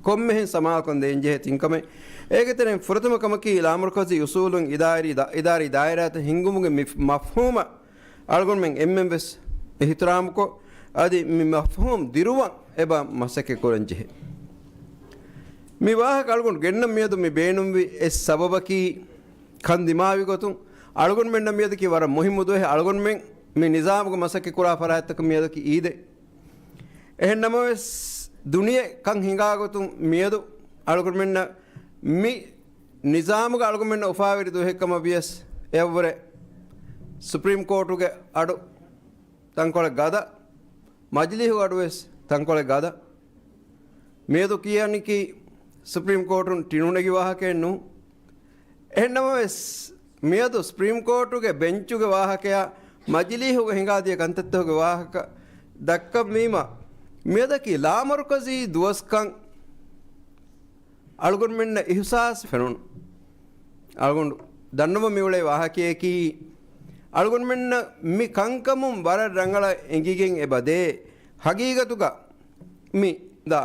ކޮންމެހެން ސަމާލުކަން ދޭންޖެހޭ ތިން ކަމެއް. އޭގެ ތެރެއިން ފުރަތަމަ ކަމަކީ ލާމަރުކަޒީ އުސޫލުން އިދާރީ ދާ-، އިދާރީ ދާއިރާތައް ހިންގުމުގެ މި މަފްހޫމަށް އަޅުގަނޑުމެން އެންމެން ވެސް އިޙްތިރާމުކޮށް، އަދި މި މަފްހޫމް ދިރުވަން އެބަ މަސައްކަތް ކުރަން ޖެހޭ. މި ވާހަކަ އަޅުގަނޑު ގެންނަން މިއަދު މި ބޭނުންވި އެއް ސަބަބަކީ، ކަން ދިމާވި ގޮތުން އަޅުގަނޑުމެންނަށް މިއަދަކީ ވަރަށް މުހިއްމު ދުވަހެއް. އަޅުގަނޑުމެން މި ނިޒާމުގަ މަސައްކަތް ކުރާ ފަރާތްތަކަށް މިއަދަކީ އީދެއް. އެހެން ނަމަވެސް، ދުނިޔެ ކަން ހިނގާ ގޮތުން މިއަދު އަޅުގަނޑުމެންނަށް މި ނިޒާމުގަ އަޅުގަނޑުމެންނަށް އުފާވެރި ދުވަހެއް ކަމަށް ވިޔަސް، އެއަށްވުރެ ސުޕްރީމް ކޯޓުގެ އަޑު ތަންކޮޅެއް ގަދަ، މަޖިލީހު އަޑުވެސް ތަންކޮޅެއް ގަދަ. މިއަދު ކިޔަނީކީ ސުޕްރީމް ކޯޓުން ޓިނުނެގި ވާހަކައެއް ނޫން. އެހެންނަމަވެސް، މިއަދު ސުޕްރީމް ކޯޓުގެ ބެންޗުގެ ވާހަކަޔާ މަޖިލީހުގަ ހިނގާދިޔަ ކަންތައްތަކުގެ ވާހަކަ ދައްކަންވީމަ، މިއަދަކީ ލާމަރުކަޒީ ދުވަސްކަން އަޅުގަނޑުމެންނަށް އިހުސާސް ފެނުނު. އަޅުގަނޑު ދަންނަވަން މިއުޅޭ ވާހަކަޔަކީ، އަޅުގަނޑުމެންނަށް މި ކަންކަމުން ވަރަށް ރަނގަޅަށް އެނގިގެން އެބަ ދޭ. ހަގީގަތުގަ މި ދާ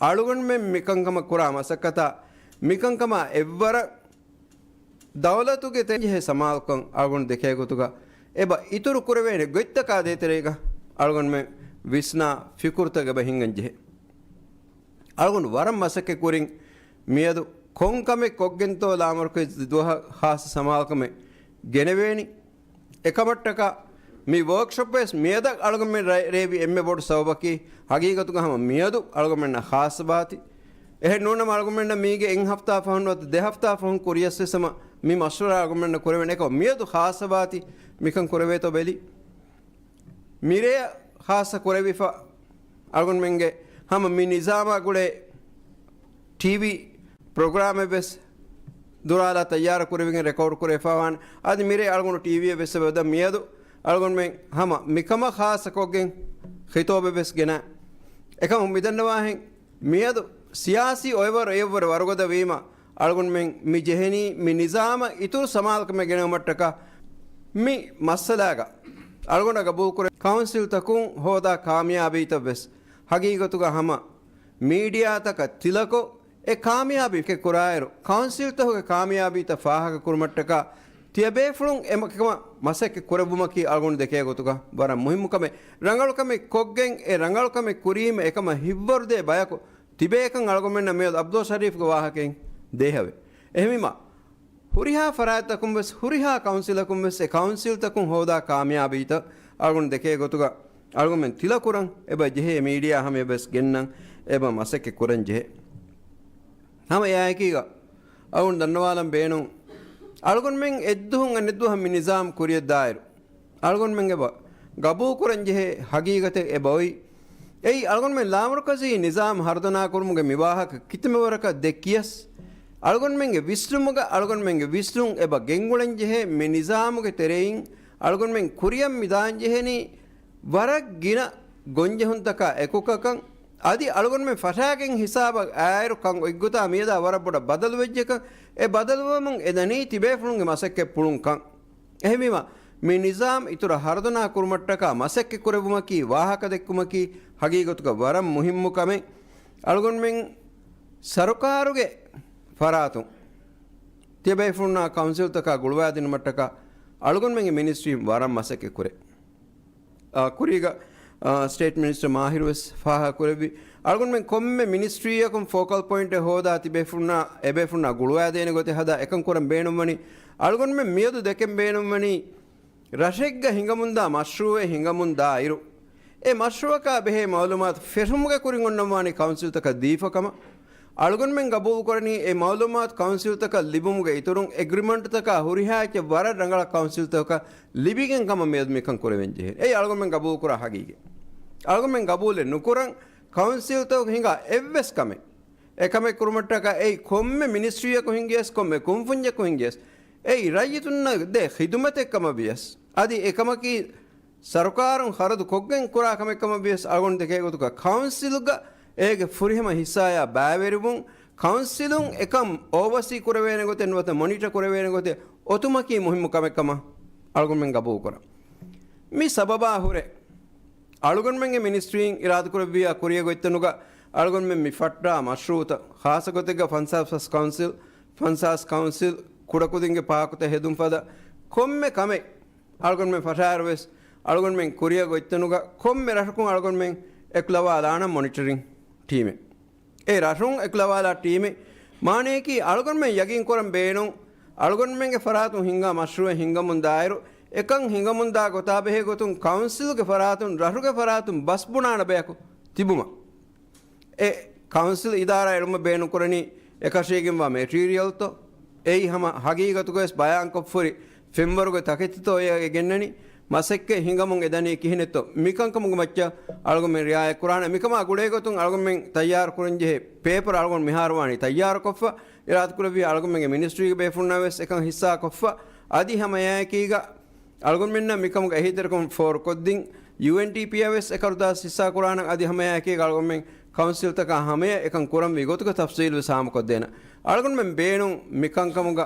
އަޅުގަނޑުމެން މިކަންކަމަށް ކުރާ މަސައްކަތާ، މިކަންކަމާ އެއްވަރަށް ދައުލަތުގެ ތެރޭ ޖެހޭ ސަމާލުކަން އަޅުގަނޑު ދެކޭ ގޮތުގަ، އެބަ އިތުރު ކުރެވޭނެ ގޮތްތަކާ ދޭތެރޭގަ އަޅުގަނޑުމެން ވިސްނާ ފިކުރުތައް އެބަ ހިންގަން ޖެހޭ. އަޅުގަނޑު ވަރަށް މަސައްކަތް ކުރިން މިއަދު ކޮން ކަމެއް ކޮށްގެންތޯ ލާމަރުކަޒީ ދުވަހަށް ޚާއްޞަ ސަމާލުކަމެއް ގެނެވޭނީ. އެކަމަށްޓަކާ މި ވޯކްޝޮޕް ވެސް މިއަދަށް އަޅުގަނޑުމެން ރޭ-، ރޭވި އެންމެ ބޮޑު ސަބަބަކީ، ހަގީގަތުގަ ހަމަ މިއަދު އަޅުގަނޑުމެންނަށް ޚާއްޞަ ބާތި. އެހެން ނޫނަމަ އަޅުގަނޑުމެންނަށް މީގެ އެއް ހަފްތާ ފަހުން ނުވަތަ ދެ ހަފްތާ ފަހުން ކުރިޔަސް ވެސް ހަމަ މި މަޝްވަރާ އަޅުގަނޑުމެންނަށް ކުރެވެން އެކަމަށް މިއަދު ޚާއްޞަ ބާތި މިކަން ކުރެވޭތޯ ބެލި. މިރޭ ޚާއްޞަ ކުރެވިފަ އަޅުގަނޑުމެންގެ ހަމަ މި ނިޒާމާ ގުޅޭ ޓީވީ ޕްރޮގްރާމެއް ވެސް ދުރާލާ ތައްޔާރު ކުރެވިގެން ރެކޯޑް ކުރެވިފަވާނެ. އަދި މިރޭ އަޅުގަނޑު ޓީވީއަށް ވެސް އެބަ މިއަދު އަޅުގަނޑުމެން ހަމަ މިކަމަށް ޚާއްޞަ ކޮށްގެން ޚިތޯބެއް ވެސް ގެނަ. އެކަމަކު މިދަންނަވާހެން މިއަދު ސިޔާސީ އޮއެވަރު އެއަށްވުރެ ވަރުގަދަވީމަ، އަޅުގަނޑުމެން މި ޖެހެނީ މި ނިޒާމަށް އިތުރު ސަމާލުކަމެއް ގެނެވުމަށްޓަކާ. މި މައްސަލާގަ އަޅުގަނޑަށް ގަބޫލުކުރެ ކައުންސިލްތަކުން ހޯދާ ކާމިޔާބީތައް ވެސް ހަގީގަތުގަ ހަމަ މީޑިއާތަކަށް ތިލަކޮށް، އެ ކާމިޔާބީ ކުރާއިރު، ކައުންސިލްތަކުގެ ކާމިޔާބީތައް ފާހަގަ ކުރުމަށްޓަކާ ތިޔަބޭފުޅުން އެކަމަށް މަސައްކަތް ކުރެއްވުމަކީ އަޅުގަނޑު ދެކޭ ގޮތުގަ ވަރަށް މުހިއްމު ކަމެއް. ރަނގަޅު ކަމެއް ކޮށްގެން އެ ރަނގަޅު ކަމެއް ކުރީމަ އެކަމަށް ހިތްވަރުދޭ ބަޔަކު ތިބޭކަން އަޅުގަނޑުމެންނަށް މިއަދު އަބްދުލް ޝަރީފްގެ ވާހަކައިން ދޭހަވޭ. އެހެންވީމަ، ހުރިހާ ފަރާތްތަކުން ވެސް، ހުރިހާ ކައުންސިލަކުން ވެސް އެ ކައުންސިލްތަކުން ހޯދާ ކާމިޔާބީތައް އަޅުގަނޑު ދެކޭ ގޮތުގަ އަޅުގަނޑުމެން ތިލަކުރަން އެބަ ޖެހޭ، މީޑިއާ ހަމަޔަށް ވެސް ގެންނަން އެބަ މަސައްކަތް ކުރަން ޖެހޭ. ހަމަ އެއާއެކީގަ އަޅުގަނޑު ދަންނަވާލަން ބޭނުން، އަޅުގަނޑުމެން އެއްދުހުން އަނެއްދުވަހަށް މި ނިޒާމް ކުރިޔަށްދާއިރު، އަޅުގަނޑުމެން އެބަ ގަބޫލުކުރަން ޖެހޭ ހަގީގަތެއް އެބައޮތް. އެއީ އަޅުގަނޑުމެން ލާމަރުކަޒީ ނިޒާމް ހަރުދަނާކުރުމުގެ މިވާހަކަ ކިތަންމެ ވަރަކަށް ދެއްކިޔަސް، އަޅުގަނޑުމެންގެ ވިސްނުމުގަ އަޅުގަނޑުމެންގެ ވިސްނުން އެބަ ގެންގުޅެން ޖެހޭ މި ނިޒާމުގެ ތެރެއިން އަޅުގަނޑުމެން ކުރިއަށް މިދާން ޖެހެނީ ވަރަށް ގިނަ ގޮންޖެހުންތަކާ އެކުކަކަން. އަދި އަޅުގަނޑުމެން ފަށާގެން ހިސާބަށް އާއިރު ކަން އޮތްގޮތާ މިއަދާ ވަރަށް ބޮޑަށް ބަދަލުވެއްޖެކަން. އެ ބަދަލުވަމުން އެދަނީ ތިބޭފުޅުންގެ މަސައްކަތްޕުޅުން ކަން. އެހެންވީމަ، މި ނިޒާމް އިތުރަށް ހަރުދަނާ ކުރުމަށްޓަކާ މަސައްކަތް ކުރެއްވުމަކީ، ވާހަކަ ދެއްކުމަކީ ހަގީގަތުގަ ވަރަށް މުހިއްމު ކަމެއް. އަޅުގަނޑުމެން ސަރުކާރުގެ ފަރާތުން ތިޔަބޭފުޅުންނާ ކައުންސިލްތަކާ ގުޅުވާދިނުމަށްޓަކާ އަޅުގަނޑުމެންގެ މިނިސްޓްރީން ވަރަށް މަސައްކަތް ކުރޭ. އާ، ކުރީގަ، އާ، ސްޓޭޓް މިނިސްޓަރ މާހިރު ވެސް ފާހަގަ ކުރެއްވި. އަޅުގަނޑުމެން ކޮންމެ މިނިސްޓްރީއަކުން ފޯކަލް ޕޮއިންޓެއް ހޯދާ ތިބޭފުޅުންނާ އެބޭފުޅުންނާ ގުޅުވާދޭނެ ގޮތެއް ހަދާ އެކަން ކުރަން ބޭނުންވަނީ. އަޅުގަނޑުމެން މިއަދު ދެކެން ބޭނުންވަނީ ރަށެއްގަ ހިނގަމުންދާ މަޝްރޫއެއް ހިނގަމުންދާއިރު، އެ މަޝްރޫއަކާ ބެހޭ މައުލޫމާތު ފެށުމުގެ ކުރިން އޮންނަންވާނީ ކައުންސިލްތަކަށް ދީފަ ކަމަށް. އަޅުގަނޑުމެން ގަބޫލުކުރަނީ އެ މައުލޫމާތު ކައުންސިލްތަކަށް ލިބުމުގެ އިތުރުން އެގްރިމަންޓްތަކާ ހުރިހާ އެއްޗެއް ވަރަށް ރަނގަޅަށް ކައުންސިލްތަކަށް ލިބިގެން ކަމަށް މިއަދު މިކަން ކުރެވެން ޖެހޭ. އެއީ އަޅުގަނޑުމެން ގަބޫލުކުރާ ހަގީގަތް. އަޅުގަނޑުމެން ގަބޫލެއް ނުކުރަން ކައުންސިލްތަކު ހިނގާ އެއްވެސް ކަމެއް. އެކަމެއް ކުރުމަށްޓަކާ އެއީ ކޮންމެ މިނިސްޓްރީއަކު ހިނގިޔަސް، ކޮންމެ ކުންފުންޏަކު ހިނގިޔަސް، އެއީ ރައްޔިތުންނަށް ދޭ ޚިދުމަތެއް ކަމަށް ވިޔަސް، އަދި އެކަމަކީ ސަރުކާރުން ޚަރަދު ކޮށްގެން ކުރާ ކަމެއް ކަމަށް ވިޔަސް، އަޅުގަނޑު ދެކޭ ގޮތުގަ ކައުންސިލްގަ އޭގެ ފުރިހަމަ ހިއްސާޔާ ބައިވެރިވުން، ކައުންސިލުން އެކަން އޯވަސީ ކުރެވޭނެ ގޮތެއް ނުވަތަ މޮނިޓަ ކުރެވޭނެ ގޮތެއް އޮތުމަކީ މުހިއްމު ކަމެއް ކަމަށް އަޅުގަނޑުމެން ގަބޫލުކުރަން. މި ސަބަބާ ހުރެ، އަޅުގަނޑުމެންގެ މިނިސްޓްރީން އިރާދަކުރެއްވިއްޔާ ކުރިޔަށް އޮތްތަނުގަ އަޅުގަނޑުމެން މި ފައްޓާ މަޝްރޫއުތައް، ޚާއްޞަ ގޮތެއްގަ ފަންސާސް ފަސް ކައުންސިލް، ފަންސާސް ކައުންސިލް ކުޑަކުދިންގެ ޕާކުތައް ހެދުން ފަދަ ކޮންމެ ކަމެއް އަޅުގަނޑުމެން ފަށާއިރު ވެސް، އަޅުގަނޑުމެން ކުރިޔަށް އޮތްތަނުގަ ކޮންމެ ރަށަކުން އަޅުގަނޑުމެން އެކުލަވާލާނަން މޮނިޓަރިން ޓީމެއް. އެ ރަށުން އެކުލަވާލާ ޓީމެއް މާނަޔަކީ، އަޅުގަނޑުމެން ޔަގީން ކުރަން ބޭނުން، އަޅުގަނޑުމެންގެ ފަރާތުން ހިންގާ މަޝްރޫއެއް ހިންގަމުން ދާއިރު، އެކަން ހިނގަމުން ދާ ގޮތާ ބެހޭ ގޮތުން ކައުންސިލްގެ ފަރާތުން، ރަށުގެ ފަރާތުން ބަސް ބުނާނެ ބަޔަކު ތިބުމަށް. އެ ކައުންސިލް އިދާރާ އެޅުމަށް ބޭނުންކުރަނީ އެކަށީގެންވާ މެޓީރިއަލްތޯ، އެއީ ހަމަ ހަގީގަތުގަވެސް ބަޔާންކޮށްފަހުރި ފެންވަރުގެ ތަކެތިތޯ އޭގަ ގެންނަނީ، މަސައްކަތް ހިނގަމުން އެދަނީ ކިހިނެއްތޯ، މިކަންކަމުގެ މައްޗަށް އަޅުގަނޑުމެން ރިއާޔަތް ކުރާނެ. މިކަމާ ގުޅޭގޮތުން އަޅުގަނޑުމެން ތައްޔާރު ކުރަންޖެހޭ ޕޭޕަރު އަޅުގަނޑު މިހާރު ވާނީ ތައްޔާރުކޮށްފަ، އިރާދަކުރެއްވިޔާ އަޅުގަނޑުމެންގެ މިނިސްޓްރީގެ ބޭފުޅުންނާ ވެސް އެކަން ހިއްސާކޮށްފަ، އަދި ހަމައެއާއެކީގަ އަޅުގަނޑުމެންނަށް މިކަމުގެ އެހީތެރިކަން ފޯރުކޮށްދިން، ޔޫއެންޑީޕީއަށް ވެސް އެކަރުދާސް ހިއްސާ ކުރާނަން. އަދި ހަމައެއާއެކީގަ އަޅުގަނޑުމެން ކައުންސިލްތަކާ ހަމަޔަށް އެކަން ކުރަންވީ ގޮތުގެ ތަފްސީލް ވެސް ހާމަކޮށްދޭނަން. އަޅުގަނޑުމެން ބޭނުން މިކަންކަމުގަ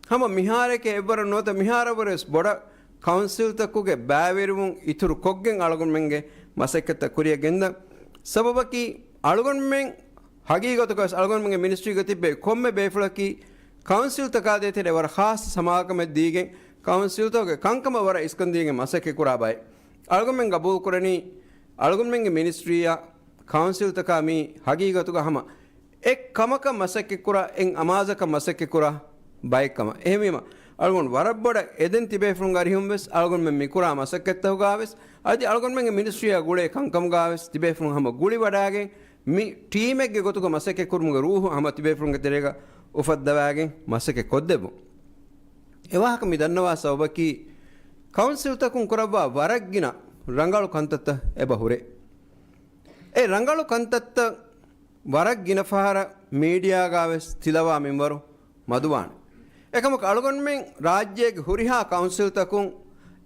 ހަމަ މިހާރެކޭ އެއްވަރަށް ނުވަތަ މިހާރަށްވުރެ ވެސް ބޮޑަށް ކައުންސިލްތަކުގެ ބައިވެރިވުން އިތުރު ކޮށްގެން އަޅުގަނޑުމެންގެ މަސައްކަތްތައް ކުރިޔަށް ގެންދަން. ސަބަބަކީ އަޅުގަނޑުމެން ހަގީގަތުގަވެސް އަޅުގަނޑުމެންގެ މިނިސްޓްރީގަ ތިއްބެވި ކޮންމެ ބޭފުޅަކީ ކައުންސިލްތަކާ ދޭތެރޭ ވަރަށް ޚާއްޞަ ސަމާލުކަމެއް ދީގެން، ކައުންސިލްތަކުގެ ކަންކަމަށް ވަރަށް އިސްކަން ދީގެން މަސައްކަތް ކުރާ ބައެއް. އަޅުގަނޑުމެން ގަބޫލުކުރަނީ އަޅުގަނޑުމެންގެ މިނިސްޓްރީއާ ކައުންސިލްތަކާ މީ ހަގީގަތުގަ ހަމަ އެއް ކަމަކަށް މަސައްކަތްކުރާ، އެއް އަމާޒަކަށް މަސައްކަތްކުރާ ބައެއްކަމަށް. އެހެންވީމަ، އަޅުގަނޑު ވަރަށް ބޮޑަށް އެދެން ތިބޭފުޅުންގެ އަރިހުން ވެސް އަޅުގަނޑުމެން މިކުރާ މަސައްކަތްތަކުގާ ވެސް އަދި އަޅުގަނޑުމެންގެ މިނިސްޓްރީއާ ގުޅޭ ކަންކަމުގާ ވެސް ތިބޭފުޅުން ހަމަ ގުޅިވަޑާގެން މި ޓީމެއްގެ ގޮތުގަ މަސައްކަތް ކުރުމުގެ ރޫހު ހަމަ ތިބޭފުޅުންގެ ތެރޭގަ އުފައްދަވާގެން މަސައްކަތް ކޮށްދެއްވުން. އެ ވާހަކަ މި ދަންނަވާ ސަބަބަކީ، ކައުންސިލްތަކުން ކުރައްވާ ވަރަށް ގިނަ ރަނގަޅު ކަންތައްތައް އެބަ ހުރޭ. އެ ރަނގަޅު ކަންތައްތައް ވަރަށް ގިނަ ފަހަރަށް މީޑިއާގާ ވެސް ތިލަވާ މިންވަރު މަދުވާނެ. އެކަމަކު އަޅުގަނޑުމެން ރާއްޖޭގެ ހުރިހާ ކައުންސިލްތަކުން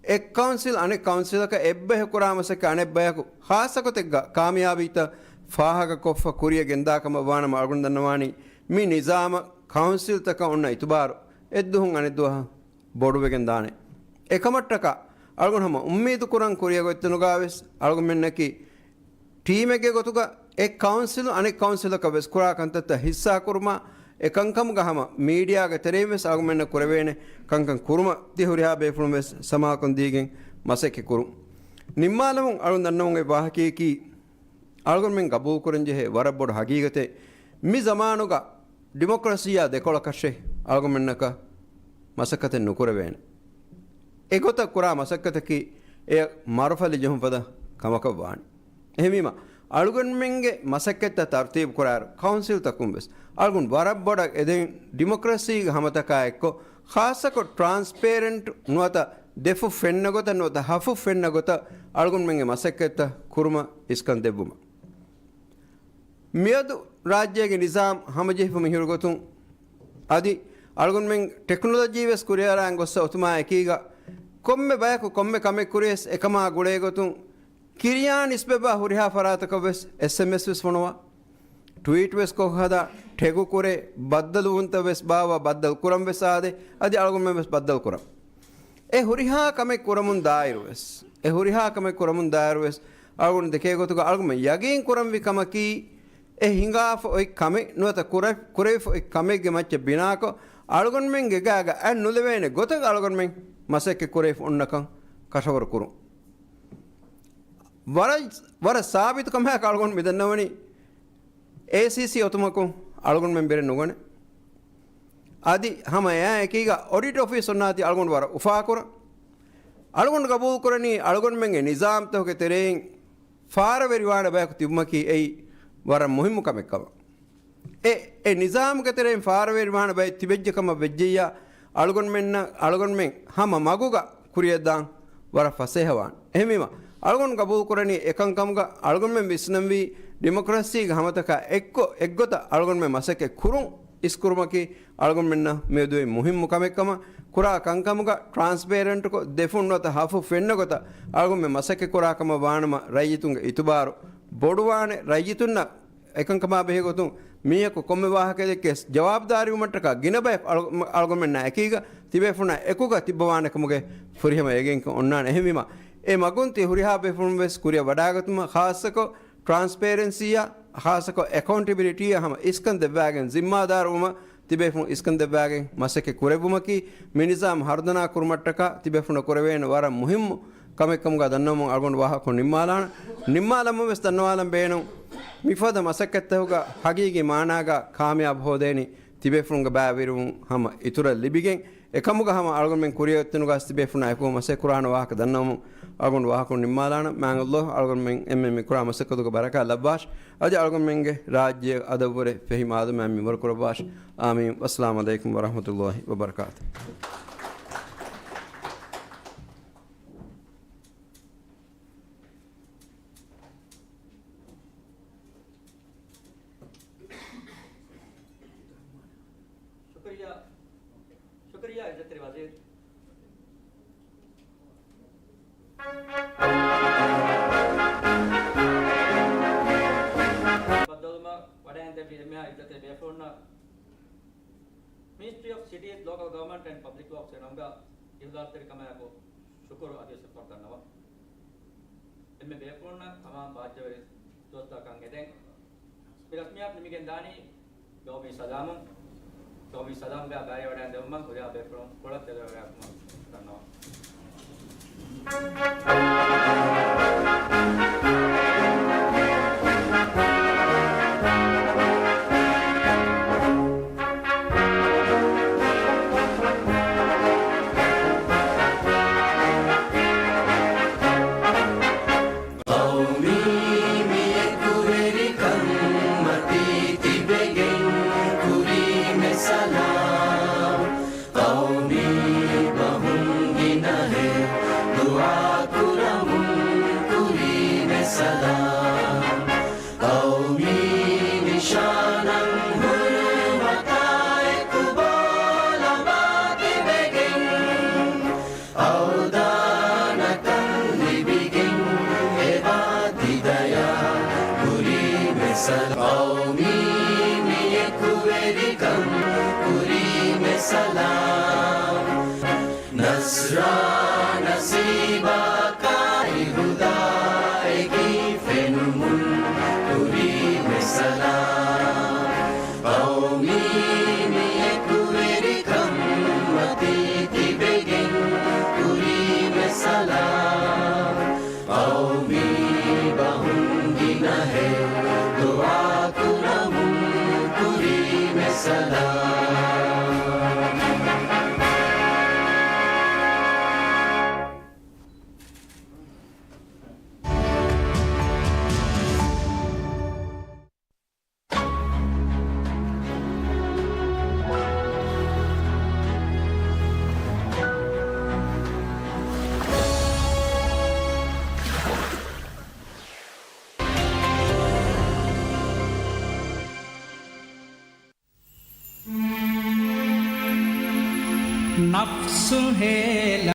އެއް ކައުންސިލް އަނެއް ކައުންސިލަކަށް އެއްބަހެއް ކުރާ މަސައްކަތް އަނެއްބަޔަކު ޚާއްޞަގޮތެއްގަ ކާމިޔާބީތައް ފާހަގަކޮށްފަ ކުރިޔަށް ގެންދާ ކަމަށް ވާނަމަ، އަޅުގަނޑު ދަންނަވާނީ މި ނިޒާމަށް ކައުންސިލްތަކަށް އޮންނަ އިތުބާރު އެއްދުވަހުން އަނެއްދުވަހަށް ބޮޑުވެގެން ދާނެ. އެކަމަށްޓަކާ އަޅުގަނޑު ހަމަ އުއްމީދު ކުރަން ކުރިއަށް އޮތްތަނުގާ ވެސް އަޅުގަނޑުމެންނަކީ ޓީމެއްގެ ގޮތުގަ އެއް ކައުންސިލު އަނެއް ކައުންސިލަކަށް ވެސް ކުރާ ކަންތައްތައް ހިއްސާކުރުމާ، އެ ކަންކަމުގަ ހަމަ މީޑިއާގެ ތެރެއިން ވެސް އަޅުގަނޑުމެންނަށް ކުރެވޭނެ ކަންކަން ކުރުމަށް ތި ހުރިހާ ބޭފުޅުން ވެސް ސަމާލުކަން ދީގެން މަސައްކަތް ކުރުން. ނިންމާލަމުން އަޅުގަނޑު ދަންނަވަން އޮތް ވާހަކަޔަކީ، އަޅުގަނޑުމެން ގަބޫލުކުރަންޖެހޭ ވަރަށް ބޮޑު ހަގީގަތެއް، މި ޒަމާނުގަ ޑިމޮކްރަސީއާ ދެކޮޅަކަށެއް އަޅުގަނޑުމެންނަކަށް މަސައްކަތެއް ނުކުރެވޭނެ. އެގޮތަށް ކުރާ މަސައްކަތަކީ އެ މަރުފަލި ޖެހުން ފަދަ ކަމަކަށް ވާނެ. އެހެންވީމަ، އަޅުގަނޑުމެންގެ މަސައްކަތްތައް ތަރުތީބު ކުރާއިރު، ކައުންސިލްތަކުން ވެސް އަޅުގަނޑު ވަރަށް ބޮޑަށް އެދެން ޑިމޮކްރަސީގެ ހަމަތަކާ އެއްކޮށް، ޚާއްޞަކޮށް ޓްރާންސްޕޭރެންޓް ނުވަތަ ދެފުށް ފެންނަ ގޮތަށް ނުވަތަ ހަފުށް ފެންނަ ގޮތަށް އަޅުގަނޑުމެންގެ މަސައްކަތްތައް ކުރުމަށް އިސްކަން ދެއްވުމަށް. މިއަދު ރާއްޖޭގެ ނިޒާމް ހަމަޖެހިފަ މިހިރު ގޮތުން، އަދި އަޅުގަނޑުމެން ޓެކްނޮލޮޖީ ވެސް ކުރިއަރާން ގޮއްސަ އޮތުމާ އެކީގަ، ކޮންމެ ބަޔަކު ކޮންމެ ކަމެއް ކުރިޔަސް އެކަމާ ގުޅޭ ގޮތުން، ކިރިޔާ ނިސްބަތްވާ ހުރިހާ ފަރާތަކަށް ވެސް އެސްއެމްއެސް ވެސް ފޮނުވާ، ޓްވީޓް ވެސް ކޮށް ހަދާ، ޓެގު ކުރޭ، ބައްދަލުވުންތައް ވެސް ބާއްވާ، ބައްދަލު ކުރަން ވެސް އާދޭ، އަދި އަޅުގަނޑުމެން ވެސް ބައްދަލު ކުރަން. އެ ހުރިހާ ކަމެއް ކުރަމުން ދާއިރު ވެސް، އެ ހުރިހާ ކަމެއް ކުރަމުން ދާއިރު ވެސް، އަޅުގަނޑު ދެކޭ ގޮތުގަ އަޅުގަނޑުމެން ޔަގީން ކުރަންވީ ކަމަކީ، އެ ހިނގާފަ އޮތް ކަމެއް ނުވަތަ ކުރެ-، ކުރެވިފަ އޮތް ކަމެއްގެ މައްޗަށް ބިނާކޮށް، އަޅުގަނޑުމެންގެ ގާގަ އަތް ނުލެވޭނެ ގޮތަށް އަޅުގަނޑުމެން މަސައްކަތް ކުރެވިފަ އޮންނަކަން ކަށަވަރު ކުރުން. ވަރަށް، ވަރަށް ސާބިތު ކަމެއް އަޅުގަނޑު މި ދަންނަވަނީ، އޭސީސީ އޮތުމަކުން އަޅުގަނޑުމެން ބެރެއް ނުގަނެ. އަދި ހަމަ އެއާ އެކީގަ އޮޑިޓް އޮފީސް އޮންނާތީ އަޅުގަނޑު ވަރަށް އުފާކުރަން. އަޅުގަނޑު ގަބޫލުކުރަނީ އަޅުގަނޑުމެންގެ ނިޒާމްތަކުގެ ތެރެއިން ފާރަވެރިވާނެ ބަޔަކު ތިބުމަކީ އެއީ ވަރަށް މުހިއްމު ކަމެއް ކަމަށް. އެ، އެ ނިޒާމުގެ ތެރެއިން ފާރަވެރިވާނެ ބައެއް ތިބެއްޖެ ކަމަށް ވެއްޖެއްޔާ، އަޅުގަނޑުމެންނަށް، އަޅުގަނޑުމެން ހަމަ މަގުގަ ކުރިއަށްދާން ވަރަށް ފަސޭހަވާނެ. އެހެންވީމަ، އަޅުގަނޑު ގަބޫލުކުރަނީ އެކަންކަމުގަ އަޅުގަނޑުމެން ވިސްނަންވީ ޑިމޮކްރަސީގެ ހަމަތަކާ އެއްކޮށް، އެއްގޮތަށް އަޅުގަނޑުމެން މަސައްކަތް ކުރުން އިސްކުރުމަކީ އަޅުގަނޑުމެންނަށް މިއަދު އޮތް މުހިއްމު ކަމެއްކަމަށް. ކުރާ ކަންކަމުގަ ޓްރާންސްޕޭރެންޓްކޮށް، ދެފުށް ނުވަތަ ހަފު ފެންނަ ގޮތަށް އަޅުގަނޑުމެން މަސައްކަތް ކުރާ ކަމަށް ވާނަމަ، ރައްޔިތުންގެ އިތުބާރު ބޮޑުވާނެ. ރައްޔިތުންނަށް އެކަންކަމާ ބެހޭ ގޮތުން މީހަކު ކޮންމެ ވާހަކައެއް ދެއްކިޔަސް ޖަވާބުދާރީވުމަށްޓަކާ ގިނަ ބަޔަކު އަޅު-، އަޅުގަނޑުމެންނާ އެކީގަ ތިބޭފުޅުންނާ އެކުގަ ތިއްބަވާނެ ކަމުގެ ފުރިހަމަ ޔަގީންކަން އޮންނާނެ. އެހެންވީމަ، އެ މަގުން ތި ހުރިހާ ބޭފުޅުން ވެސް ކުރިއަށް ވަޑާގަތުމަށް، ޚާއްޞަކޮށް ޓްރާންސްޕޭރެންސީއާ، ޚާއްޞަކޮށް އެކައުންޓެބިލިޓީއާ ހަމަ އިސްކަން ދެއްވާގެން ޒިންމާދާރުވުމަށް ތިބޭފުޅުން އިސްކަން ދެއްވާގެން މަސައްކަތް ކުރެއްވުމަކީ، މި ނިޒާމް ހަރުދަނާ ކުރުމަށްޓަކާ ތިބޭފުޅުންނަށް ކުރެވޭނެ ވަރަށް މުހިއްމު ކަމެއްކަމުގަ ދަންނަވަމުން އަޅުގަނޑު ވާހަކަ ނިންމާލާނަން. ނިންމާލަމުން ވެސް ދަންނަވާލަން ބޭނުން، މިފަދަ މަސައްކަތްތަކުގަ ހަގީގީ މާނާގަ ކާމިޔާބު ހޯދޭނީ ތިބޭފުޅުންގެ ބައިވެރިވުން ހަމަ އިތުރަށް ލިބިގެން، އެކަމުގަ ހަމަ އަޅުގަނޑުމެން ކުރިއަށް އޮތްތަނުގަ ތިބޭފުޅުންނާ އެކު މަސައްކަތް ކުރާނެ ވާހަކަ ދަންނަވަމުން އަޅުގަނޑު ވާހަކަ ނިންމާލާނަން. މާތް ﷲ އަޅުގަނޑުމެން އެންމެ މި ކުރާ މަސައްކަތުގެ ބަރަކާތް ލައްވާށި. އަދި އަޅުގަނޑުމެންގެ ރާއްޖެ އަދަބުވެރި ފެހި މާދަމާ މިންވަރު ކުރައްވާށި. އާމީން. ވައްސަލާމު ޢަލައިކުމް ވަރަޙްމަތުﷲ ވަބަރަކާތުހު. ޝުކުރިއްޔާ، ޝުކުރިއްޔާ ޢިއްޒަތްތެރި ވަޒީރު. ބައްދަލުވުމަށް ވަޑައިގެންދެއްވި އެންމެހާ ޢިއްޒަތްތެރި ބޭފުޅުންނަށް މިނިސްޓްރީ އޮފް ސިޓީސް، ލޯކަލް ގަވަރންމަންޓް އެންޑް ޕަބްލިކް ވޯކްސްގެ ނަންގަ އިޚްލާޞްތެރިކަމާއެކު ޝުކުރު އަދިވެސް ޝުކުރު ދަންނަވަން. އެންމެ ބޭފުޅުންނަށް ހަމަ ބާއްޖަވެރި ދުވަސްތަކަށް އެދެން މި ރަސްމިއްޔާތު ނިމިގެން ދާނީ ގައުމީ ސަލާމުން. ގައުމީ ސަލާމްގަ ބައިވެވަޑައިގެން ދެއްވުމަށް ހުރިހާ ބޭފުޅުން ކޮޅަށް ދެލޮލަށް ވަޑައިގަތުމަށް ދަންނަވަން. ސަލާމީ މި އެކުވެރިކަން ކުރީމެ ސަލާމް. ނަސްރާ ނަސީބާ ކާއި ހުދާއެކީ ފެނުމުން ކުރީމެ ސަލާމް. ޤައުމީ މި އެކުވެރިކަން މަތީ ތިބެގެން ކުރީމެ ސަލާމް. ޤައުމީ ބަހުން ގިނަހެއް ދުޢާ ކުރަމުން ކުރީމެ ސަލާމް. ނަފްސު ހޭލަ